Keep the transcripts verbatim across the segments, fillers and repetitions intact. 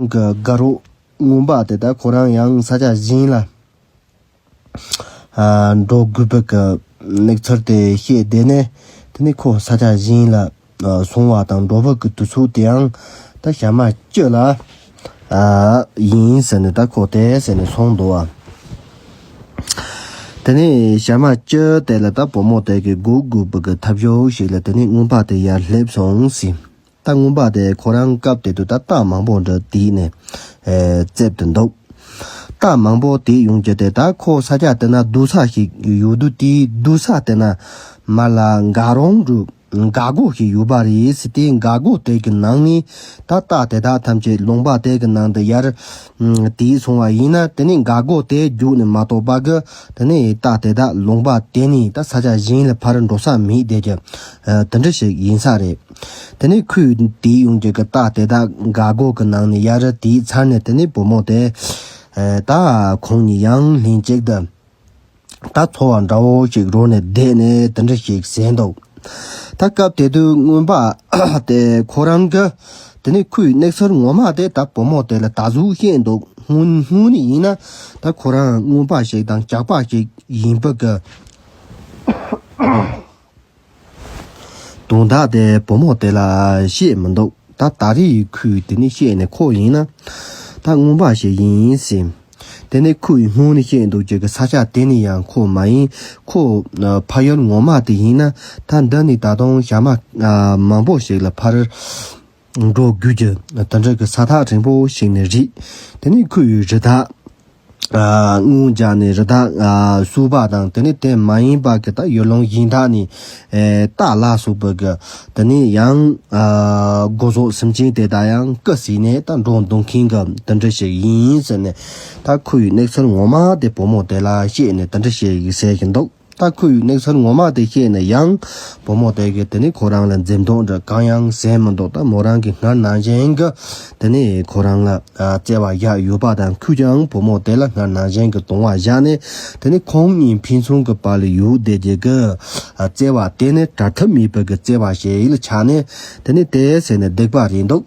གི་དགའ་རོགས་རྔོན་པ་དེ་ད་ཁོ་རང་ཡང་ས་ཆ་གཞན་ལ་ཨ་འགྲོ་དགོས་པའི་གི་གནས་ཚུལ་དེ་ཤེས་བསྡད་ནས། དེ་ནས་ཁོ་ས་ཆ་གཞན་ལ་ཨ་སོང་བ་དང་འགྲོ་བའི་གི་དུས་ཚོད་དེའང་ད་ཞག་མ་བཅུ་ལ་ཨ་ཡིན་ཟེར་ནས་ད་ཁོ་དེ་ཟེར་ནས་སོང་འདུག་བ། དེ་ནས་ཞག་མ་བཅུ་དེ་ལ་ད་བུ་མོ་དེ་གི་སྒུག་དགོས་པའི་གི་ཐབས་ཤོར་ཞིག་ལ་དེ་ནས་རྔོན་པ་དེ་ཡར་སླེབས་སོང་ཟེར། ད་རྔོན་པ་དེ་ཁོ་རང་སྐབས་དེ་དུས་ད་རྟ་མང་པོ་འདྲ་དེད་ནས་ཨེ་རྩེབ་ཏུ་འདུག་རྟ་མང་པོ་དེད་ཡོང་རྒྱུ་དེ་ད་ཁོ་ས་ཆ་དེ་ན་སྡོད་ས་ཞིག་ཡོད་དུས། དེའི་སྡོད་ས་དེ་ན་མར་ལ་འགག་རོང་འགྲོ། འགག་སྒོ་ཞིག་ཡོད་པ་རེད་ཟེར། དེའི་འགག་སྒོ་དེ་གི་ནང་ནས་ད་རྟ་དེ་དག་ཐམས་ཅད་ལུང་པ་དེ་གི་ནང་དུ་ཡར་དེད་སོང་བ་ཡིན་ན། དེ་ནས་འགག་སྒོ་དེ་རྒྱུག་ནས་མ་གཏོགས་པ་གི་དེ་ནས་རྟ་དེ་དག་ལུང་པ་དེ་ནས་ད་ས་ཆ་གཞན་ལ་ཕར་འགྲོ་ས་མེད་བསྡད་རྒྱུ་དེ་འདྲ་ཞིག་ཡིན་ས་རེད། དེ་ནས་ཁོས་དེད་ཡོང་རྒྱུ་གི་རྟ་དེ་དག་འགག་སྒོ་གི་ནང་ནས་ཡར་དེད་ཚར་ནས། དེ་ནས་བུ་མོ་དེ་ད་ཁོང་གཉིས་ཡང་ལྷན་ཅིག་ཏུ་ད་འཚོ་བ་འདྲ་བོ་ཞིག་རོལ་ནས་བསྡད་ནས་དེ་འདྲ་ཞིག་ཟེར་འདུག་ད་སྐབས་དེ་དུས་རྔོན་པ་དེ་ཁོ་རང་གི་དེ་ནས་ཁོའི་གནས་ཚུལ་ངོ་མ་དེ་ད་བུ་མོ་དེ་ལ་ད་གཟོད་ཤེས་འདུག་སྔོན་སྔོན་ནས་ཡིན་ན་ད་ཁོ་རང་རྔོན་པ་ཞིག་དང་ཇག་པ་ཞིག་ཡིན་པ་གི་དོན་དག་དེ་བུ་མོ་དེ་ལ་བཤད་མི་འདུག་ད་ད་རེས་ཁོས་དེ་ནས་བཤད་ནས། ཁོ་ཡིན་ན་ད་རྔོན་པ་ཞིག་ཡིན་ཟེར། དེ་ནས་ཁོས་སྔོན་ནས་བཤད་འདུག་རྒྱུ་གི་ས་ཆ་དེ་ནས་ཡང་ཁོ་མ་ཡིན། ཁོ་ཕ་ཡུལ་ངོ་མ་དེ་ཡིན་ན་ད་འདི་ནས་ད་དུང་ཞག་མ་མང་པོ་ཞིག་ལ་ཕར་འགྲོ་དགོས་རྒྱུ་དེ་འདྲ་གི་ས་ཐག་རིང་པོ་ཞིག་ནས་རེད། དེ་ནས་ཁོས་རི་དྭགས་ཨ་སྔོན་རྒྱག་ནས་རི་དྭགས་ཨ་གསོད་པ་དང་། དེ་ནས་དེ་མ་ཡིན་པ་གི་ད་ཡུལ་ལུང་གཞན་དག་ནས་ཨེ་རྟ་ལ་སོགས་པ་གི་དེ་ནས་ཡང་ཨ་སྒོ་ཟོག་སེམས་ཅན་དེ་དག་ཡང་རྐུ་ཟིན་ནས་ད་འགྲོ་འདུག་མཁན་གི་དེ་འདྲ་ཞིག་ཡིན་ཟེར་ནས། ད་ཁོའི་གནས་ཚུལ་ངོ་མ་དེ་བུ་མོ་དེ་ལ་བཤད་ནས་དེ་འདྲ་ཞིག་ཟེར་བཞིན་འདུག་ད་ཁོའི་གནས་ཚུལ་ངོ་མ་དེ་བཤད་ནས་ཡང་བུ་མོ་དེ་གིས་དེ་ནས་ཁོ་རང་ལ་འཛེམ་དོགས་འདྲ་གང་ཡང་ཟེར་མི་འདུག་ད་མོ་རང་གིས་སྔར་ནང་བཞིན་གི་དེ་ནས་ཁོ་རང་ལ་ཨ་བརྩེ་བ་བཞག་ཡོད་པ་དང་། ཁོས་ཀྱང་བུ་མོ་དེ་ལ་སྔར་ནང་བཞིན་གི་དུང་བ་བཞག་ནས། དེ་ནས་ཁོང་གཉིས་ཕན་ཚུན་གི་བར་ལ་ཡོད་བསྡད་རྒྱུ་གི་ཨ་བརྩེ་བ་དེ་ནི་བྲལ་ཐབས་མེད་པའི་གི་བརྩེ་བ་ཞིག་ལ་ཆགས་ནས། དེ་ནས་དེ་ཟེར་ནས་བསྡད་པ་རེད་འདུག་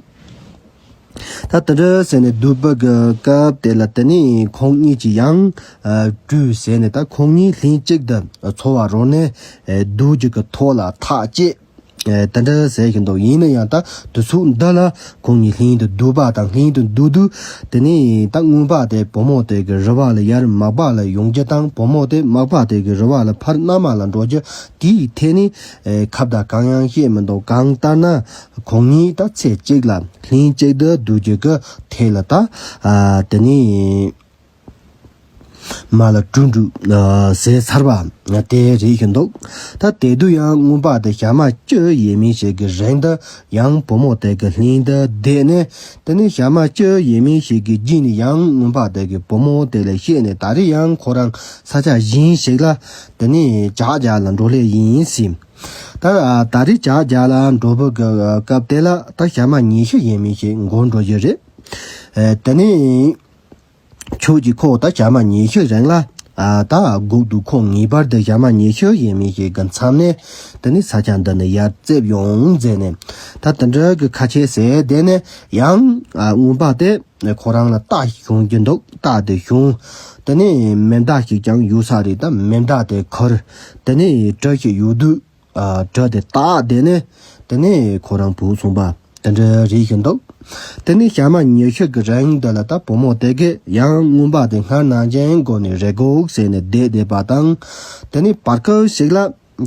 ད་དེ་འདྲ་ཟེར་ནས་སྡོད་པའི་གི་སྐབས་དེ་ལ་དེ་ནས་ཁོང་གཉིས་ཀྱིས་ཡང་ཨ་གྲོས་ཟེར་ནས། ད་ཁོང་གཉིས་ལྷན་ཅིག་ཏུ་འཚོ་བ་རོལ་ནས་ཨ་སྡོད་རྒྱུ་གི་ཐོག་ལ་ཐག་བཅད། ཨེ་དེ་འདྲ་ཟེར་བཞིན་འདུག་ཡིན་ན་ཡང་ད་དུས་ཚོད་འདི་ལ་ཁོང་གཉིས་ལྷན་དུ་སྡོད་པ་དང་། ལྷན་དུ་སྡོད་དུས་དེ་ནས་ད་རྔོན་པ་དེ་བུ་མོ་དེ་གི་རི་བ་ལ་ཡར་མག་པ་ལ་ཡོང་རྒྱུ་དང་། བུ་མོ་དེ་མག་པ་དེ་གི་རི་བ་ལ་ཕར་མནའ་མ་ལ་འགྲོ་རྒྱུ་དེའི་ཐད་ནས་ཨེ་ཁ་བརྡ་གང་ཡང་བཤད་མི་འདུག་གང་ལྟར་ན་ཁོང་གཉིས་ད་ཚེ་གཅིག་ལ་ལྷན་གཅིག་ཏུ་སྡོད་རྒྱུ་གི་ཐད་ལ་ད་ཨ་དེ་ནས་མ་ལ་གྲོས་འགྲིག་ཟེར་ཚར་བ་དེ་རེད་བཞིན་འདུག་ད་དེ་དུས་ཡང་རྔོན་པ་དེ་ཞག་མ་བཅུ་ཡས་མས་ཤིག་གི་རིང་དུ་ཡང་བུ་མོ་དེ་གི་ལྷན་དུ་བསྡད་ནས། དེ་ནས་ཞག་མ་བཅུ་ཡས་མས་ཤིག་གི་རྗེས་ནས་ཡང་རྔོན་པ་དེ་གི་བུ་མོ་དེ་ལ་བཤད་ནས། ད་རེས་ཡང་ཁོ་རང་ས་ཆ་གཞན་ཞིག་ལ་དེ་ནས་ཇག་རྒྱག་ལ་འགྲོ་ལེ་ཡིན་ཟེར། ད་ད་རེས་ཇག་རྒྱག་ལ་འགྲོ་བའི་གི་སྐབས་དེ་ལ་ད་ཞག་མ་ཉི་ཤུ་ཡས་མས་ཤིག་འགོར་འགྲོ་རྒྱུ་རེད། ཨེ་དེ་ནས་ཁྱོད་ཀྱིས་ཁོ་ད་ཞག་མ་ཉི་ཤུ་རིང་ལ་ཨ་ད་སྒུག་འདུག་ཁོ་ངེས་པར་དུ་ཞག་མ་ཉི་ཤུ་ཡས་མས་ཤིག་གི་མཚམས་ནས་དེ་ནས་ས་ཆ་འདི་ནས་ཡར་རྩེབ་ཡོང་ཟེར་ནས། ད་དེ་འདྲ་གི་ཁ་ཆད་ཟེར། དེ་ནས་ཡང་ཨ་རྔོན་པ་དེ་ཁོ་རང་ལ་རྟ་ཞོན་རྒྱུ་འདུག་རྟ་དེ་ཞོན། དེ་ནས་མེ་མདའ་ཞིག་ཀྱང་ཡོད་ས་རེད། ད་མེ་མདའ་དེ་ཁུར། དེ་ནས་གྲུ་ཞིག་ཡོད་དུས་ཨ་གྲུ་དེ་བཏགས། དེ་ནས་དེ་ནས་ཁོ་རང་བུད་སོང་བ་དེ་འདྲ་རེད་བཞིན་འདུག་དེ་ནས་ཞག་མ་ཉི་ཤུ་གི་རིང་འདི་ལ་ད་བུ་མོ་དེ་གིས་ཡང་རྔོན་པ་དེ་སྔར་ནང་བཞིན་སྒོ་ནས་རེ་སྒུག་ཟེར་ནས་བསྡད་བསྡད་པ་དང་། དེ་ནས་བར་སྐབས་ཤིག་ལ་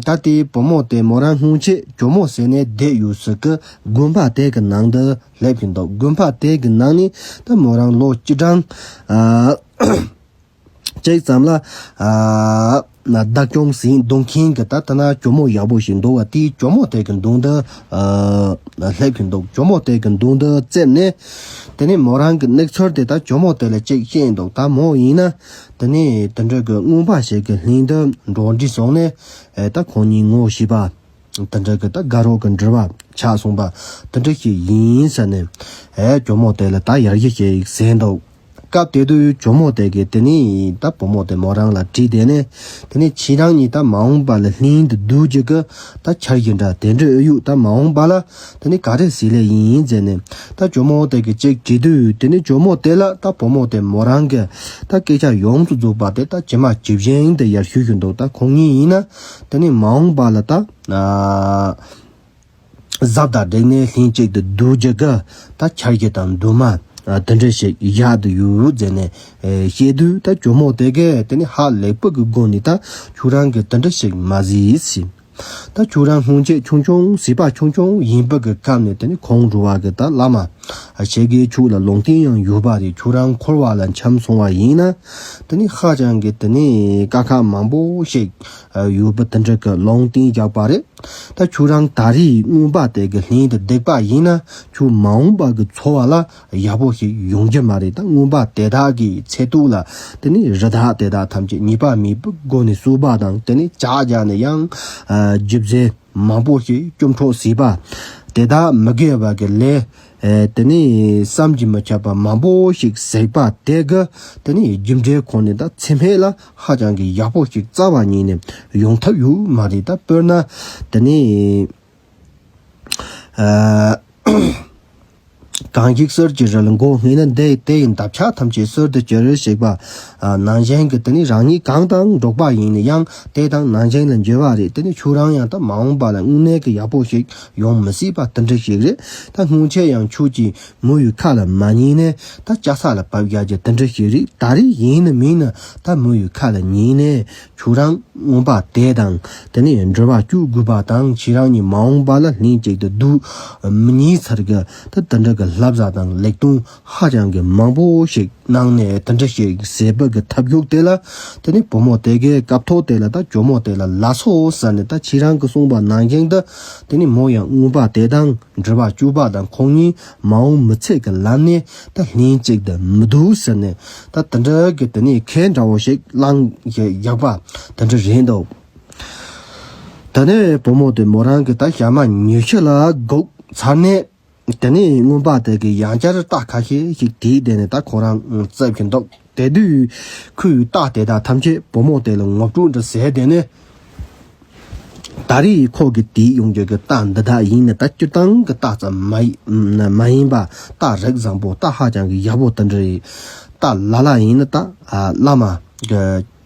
ད་དེ་བུ་མོ་དེ་མོ་རང་སྔོན་ཆད་ཇོ་མོ་ཟེར་ནས་བསྡད་ཡོད་ས་གི་དགོན་པ་དེ་གི་ནང་དུ་སླེབས་བཞིན་འདུག་དགོན་པ་དེ་གི་ནང་ནས་ད་མོ་རང་ལོ་བཅུ་གྲངས་ཨ་གཅིག་ཙམ་ལ་ཨ་བདག་སྐྱོང་ཟིན་འདུག་མཁན་གྱི་ད་ལྟ་ན་ཇོ་མོ་ཡག་པོ་ཞིག་འདུག་བ། དེའི་ཇོ་མོ་དེ་གི་མདུན་དུ་ཨ་སླེབས་ཀྱི་འདུག་ཇོ་མོ་དེ་གི་མདུན་དུ་བཙལ་ནས། དེ་ནས་མོ་རང་གི་གནས་ཚུལ་དེ་ད་ཇོ་མོ་དེ་ལ་ཅིག་བཤད་འདུག་ད་མོ་ཡིན་ན་དེ་ནས་དེ་འདྲ་གི་རྔོན་པ་ཞིག་གི་ལྷན་དུ་འགྲོ་འདྲི་སོང་ནས། ཨེ་ད་ཁོང་གཉིས་ངོ་ཤེས་པ་དེ་འདྲ་གི་ད་དགའ་རོགས་གི་འབྲེལ་བ་ཆགས་སོང་བ་དེ་འདྲ་ཞིག་ཡིན་ཟེར་ནས། ཨེ་ཇོ་མོ་དེ་ལ་ད་ཡར་རྒྱས་ཞིག་ཟེར་འདུག་སྐབས་དེ་དུས་ཇོ་མོ་དེ་གིས་དེ་ནས་ད་བུ་མོ་དེ་མོ་རང་ལ་དྲིས། དེ་ནས་དེ་ནས་ཁྱེད་རང་གཉིས་ད་མ་འོངས་པ་ལ་ལྷན་དུ་སྡོད་རྒྱུ་གི་ད་འཆར་གཞི་འདྲ་དེ་འདྲ་ཨེ་ཡོད། ད་མ་འོངས་པ་ལ་དེ་ནས་ག་རེ་ཟེར་ལེ་ཡིན་ཟེར་ནས་ད་ཇོ་མོ་དེ་གིས་ཅིག་དྲིས་དུས། དེ་ནས་ཇོ་མོ་དེ་ལ་ད་བུ་མོ་དེ་མོ་རང་གི་ད་སྐད་ཆ་ཡོངས་སུ་རྫོགས་པ་དེ་ད་ཇི་མ་ཇི་བཞིན་དུ་ཡར་ཞུ་བཞིན་འདུག། ད་ཁོང་གཉིས་ཡིན་ན་དེ་ནས་མ་འོངས་པ་ལ་ད་ཨ། གཟའ་དང་འགྲིག་ནས་ལྷན་ཅིག་ཏུ་སྡོད་རྒྱུ་གི་ད་འཆར་གཞི་དང་འདུན་མ་ཨ་དེ་འདྲ་ཞིག་བཞག་ཏུ་ཡོད་ཟེར་ནས་ཨེ་བཤད་དུས། ད་ཇོ་མོ་དེ་གིས་དེ་ནི་ཧ་ལས་པ་གི་སྒོ་ནས་ད་ཁྱོད་རང་གིས་དེ་འདྲ་ཞིག་མ་ཟེར་ཟེར། ད་ཁྱོད་རང་སྔོན་ཆད་ཆུང་ཆུང་བྱིས་པ་ཆུང་ཆུང་ཡིན་པ་གི་སྐབས་ནས་དེ་ནི་ཁོང་འགྲོ་བ་གི་ད་བླ་མ་ཨ་ཆེ་གེ་ཁྱོད་ལ་ལུང་བསྟན་ཡང་ཡོད་པ་རེད། ཁྱོད་རང་འཁོར་བ་ལ་འཁྱམས་སོང་བ་ཡིན་ན་དེ་ནི་ཧ་ཅང་གི་དེ་ནི་དཀའ་ཁག་མང་པོ་ཞིག་ཨ་ཡོད་པ་དེ་འདྲ་གི་ལུང་བསྟན་བཞག་པ་རེད། ད་ཁྱོད་རང་ད་རེས་རྔོན་པ་དེ་གི་ལྷན་དུ་བསྡད་པ་ཡིན་ན་ཁྱོད་མ་འོངས་པ་གི་འཚོ་བ་ལ་ཡག་པོ་ཞིག་ཡོང་རྒྱུ་མ་རེད། ད་རྔོན་པ་དེ་དག་གི་ཚེ་ཐོག་ལ་དེ་ནི་རི་དྭགས་དེ་དག་ཐམས་ཅད་ཉེས་པ་མེད་པའི་སྒོ་ནས་གསོད་པ་དང་། དེ་ནི་ཇག་རྒྱག་ནས་ཡང་ཨ་རྒྱུ་རྫས་མང་པོ་ཞིག་བཅོམ་འཕྲོག་བྱས་པ་དེ་དག་མི་དགེ་བ་གི་ལས་ཨེ་དེ་ནི་བསམ་གྱིས་མི་ཁྱབ་པ་མང་པོ་ཞིག་བྱས་པ་དེ་གི་དེ་ནི་རྒྱུ་འབྲས་ཁོ་ནས་ད་ཚེ་སྨད་ལ་ཧ་ཅང་གི་ཡག་པོ་ཞིག་རྩ་བ་ཉིད་ནས་ཡོང་ཐབས་ཡོད་མ་རེད། ད་དཔེར་ན་དེ་ནི་ཨ་གང་ཞིག་གསེར་གྱི་རི་ལ་མགོ་བསྔས་ན། འདི་དེ་ཡི་འདབ་ཆགས་ཐམས་ཅད་གསེར་དུ་གྱུར་ཞེས་པ་ཨ་ནང་བཞིན་གྱི་དེ་ནི་རང་ཉིད་གང་དང་འགྲོགས་པ་ཡིན་ན་ཡང་དེ་དང་ནང་བཞིན་ལ་འགྱུར་བ་རེད། དེ་ནི་ཁྱོད་རང་ཡང་ད་མ་འོངས་པ་ལ་དངོས་གནས་ཀྱི་ཡག་པོ་ཞིག་ཡོང་མི་སྲིད་པ་དེ་འདྲ་ཞིག་རེད། ད་སྔོན་ཆད་ཡང་ཁྱོད་ཀྱིས་མོ་ཡི་ཁ་ལ་མ་ཉན་ནས་ད་ལྕགས་ས་ལ་བབས་ཡག་གི་དེ་འདྲ་ཞིག་རེད། ད་རེས་ཡིན་ན་མིན་ན་ད་མོ་ཡི་ཁ་ལ་ཉན་ནས་ཁྱོད་རང་རྔོན་པ་དེ་དང་དེ་ནས་འབྲེལ་བ་གཅོད་དགོས་པ་དང་། ཁྱེད་རང་གཉིས་མ་འོངས་པ་ལ་ལྷན་ཅིག་ཏུ་སྡོད་མི་ཉན་ཚར་གི་ད་དེ་འདྲ་གི་བསླབ་བྱ་དང་ལེགས་གཏོང་ཧ་ཅང་གི་མང་པོ་ཞིག་གནང་ནས་དེ་འདྲ་ཞིག་བྱས་པ་གི་ཐབས་མཁས་དེ་ལ་དེ་ནས་བུ་མོ་དེ་གིས་སྐབས་ཐོག་དེ་ལ་ད་ཇོ་མོ་དེ་ལ་ལགས་སོ་ཟེར་ནས། ད་ཁྱེད་རང་གི་གསུངས་པ་ནང་བཞིན་དུ་དེ་ནས་མོ་ཡང་རྔོན་པ་དེ་དང་འབྲེལ་བ་གཅོད་པ་དང་། ཁོང་གཉིས་མ་འོངས་མི་ཚེ་གི་ལམ་ནས་ད་ལྷན་ཅིག་ཏུ་མི་སྡོད་ཟེར་ནས་ད་དེ་འདྲ་གི་དེ་ནས་ཁས་འདྲ་བོ་ཞིག་བླངས་བཞག་པ་དེ་འདྲ་རེད་འདུག། དེ་ནས་བུ་མོ་དེ་མོ་རང་གི་ད་ཞག་མ་ཉི་ཤུ་ལ་སྒུག་ཚར་ནས། དེ་ནས་རྔོན་པ་དེ་གིས་ཡང་བསྐྱར་རྟ་ཁ་ཤས་ཤིག་དེད་དེ་ནས་ད་ཁོ་རང་རྩེ་བཞིན་འདུག། དེ་དུས་ཁོའི་རྟ་དེ་དག་ཐམས་ཅད་བུ་མོ་དེ་ལ་ངོ་སྤྲོད་འདྲ་བྱས་དེ་ནས། ད་རེས་ཁོ་གིས་དེད་ཡོང་རྒྱུ་གི་རྟ་འདི་དག་ཡིན་ན་ད་སྤྱིར་བཏང་གི་རྟ་ཙམ་མ་ཡིན་མ་ཡིན་པ། རྟ་རིགས་བཟང་པོ། རྟ་ཧ་ཅང་གི་ཡག་པོ་དེ་འདྲ་རེད། རྟ་ལ་ལ་ཡིན་ན་ད་ཨ་བླ་མ་གི་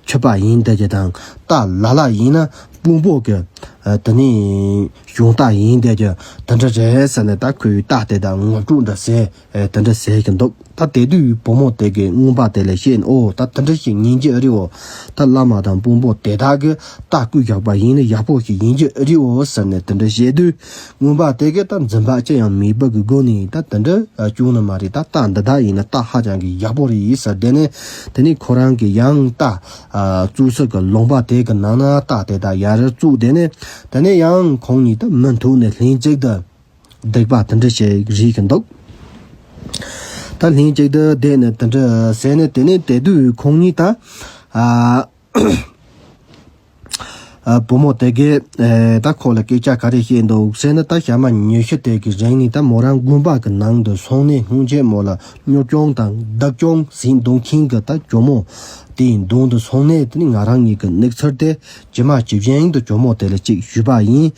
མཆོད་པ་ཡིན་བསྡད་རྒྱུ་དང་། རྟ་ལ་ལ་ཡིན་ན་དཔོན་པོ་གི་ཨ་དེ་ནས་གཞུང་རྟ་ཡིན་བསྡད་རྒྱུ་དེ་འདྲ་རེད་ཟེར་ནས་ད་ཁོའི་རྟ་དེ་དག་ངོ་སྤྲོད་འདྲ་བྱས་ཨ་དེ་འདྲ་བྱས་ཀྱི་འདུག། ད་དེ་དུས་བུ་མོ་དེ་གིས་རྔོན་པ་དེ་ལ་བཤད་ནས། ཨོ་ད་དེ་འདྲ་ཞིག་ཡིན་གྱི་རེད་འོ། ད་བླ་མ་དང་དཔོན་པོ་དེ་དག་གིས་རྟ་བསྐོས་བཞག་པ་ཡིན་ན་ཡག་པོ་ཞིག་ཡིན་གྱི་རེད་འོ་ཟེར་ནས་དེ་འདྲ་བཤད་དུས། རྔོན་པ་དེ་གིས་ད་འཛེམ་བག་ཅི་ཡང་མེད་པ་གི་སྒོ་ནས་ད་དེ་འདྲ་བྱུང་ནི་མ་རེད། ད་རྟ་འདི་དག་ཡིན་ན་རྟ་ཧ་ཅང་གི་ཡག་པོ་རེད་ཟེར། དེ་ནས་དེ་ནས་ཁོ་རང་གིས་ཡང་རྟ་ཨ་བཙུགས་ས་གི་ལུང་པ་དེ་གི་ནང་ན་རྟ་དེ་དག་ཡར་བཙུགས། དེ་ནས་དེ་ནས་ཡང་ཁོང་གཉིས་ད་མུ་མཐུད་ནས་ལྷན་ཅིག་ཏུ་སྡོད་པ་དེ་འདྲ་ཞིག་རེད་ཀྱི་འདུག། ད་ལྷན་ཅིག་ཏུ་བསྡད་ནས་དེ་འདྲ་བྱས་ནས། དེ་ནས་དེ་དུས་ཁོང་གཉིས་ད་ཨ་ཨ་བུ་མོ་དེ་གིས་ཨེ་ད་ཁོ་ལ་སྐད་ཆ་ག་རེ་བཤད་འདུག་ཟེར་ན། ད་ཞག་མ་ཉི་ཤུ་དེ་གི་རིང་ནས་ད་མོ་རང་དགོན་པ་གི་ནང་དུ་སོང་ནས་སྔོན་ཆད་མོ་ལ་གཉོར་སྐྱོང་དང་བདག་སྐྱོང་བྱས་འདུག་མཁན་གི་ད་ཇོ་མོ་དེའི་མདུན་དུ་སོང་ནས། དེ་ནས་ང་རང་གཉིས་ཀྱི་གནས་ཚུལ་དེ་ཇི་མ་ཇི་བཞིན་དུ་ཇོ་མོ་དེ་ལ་ཅིག་ཞུས་པ་ཡིན།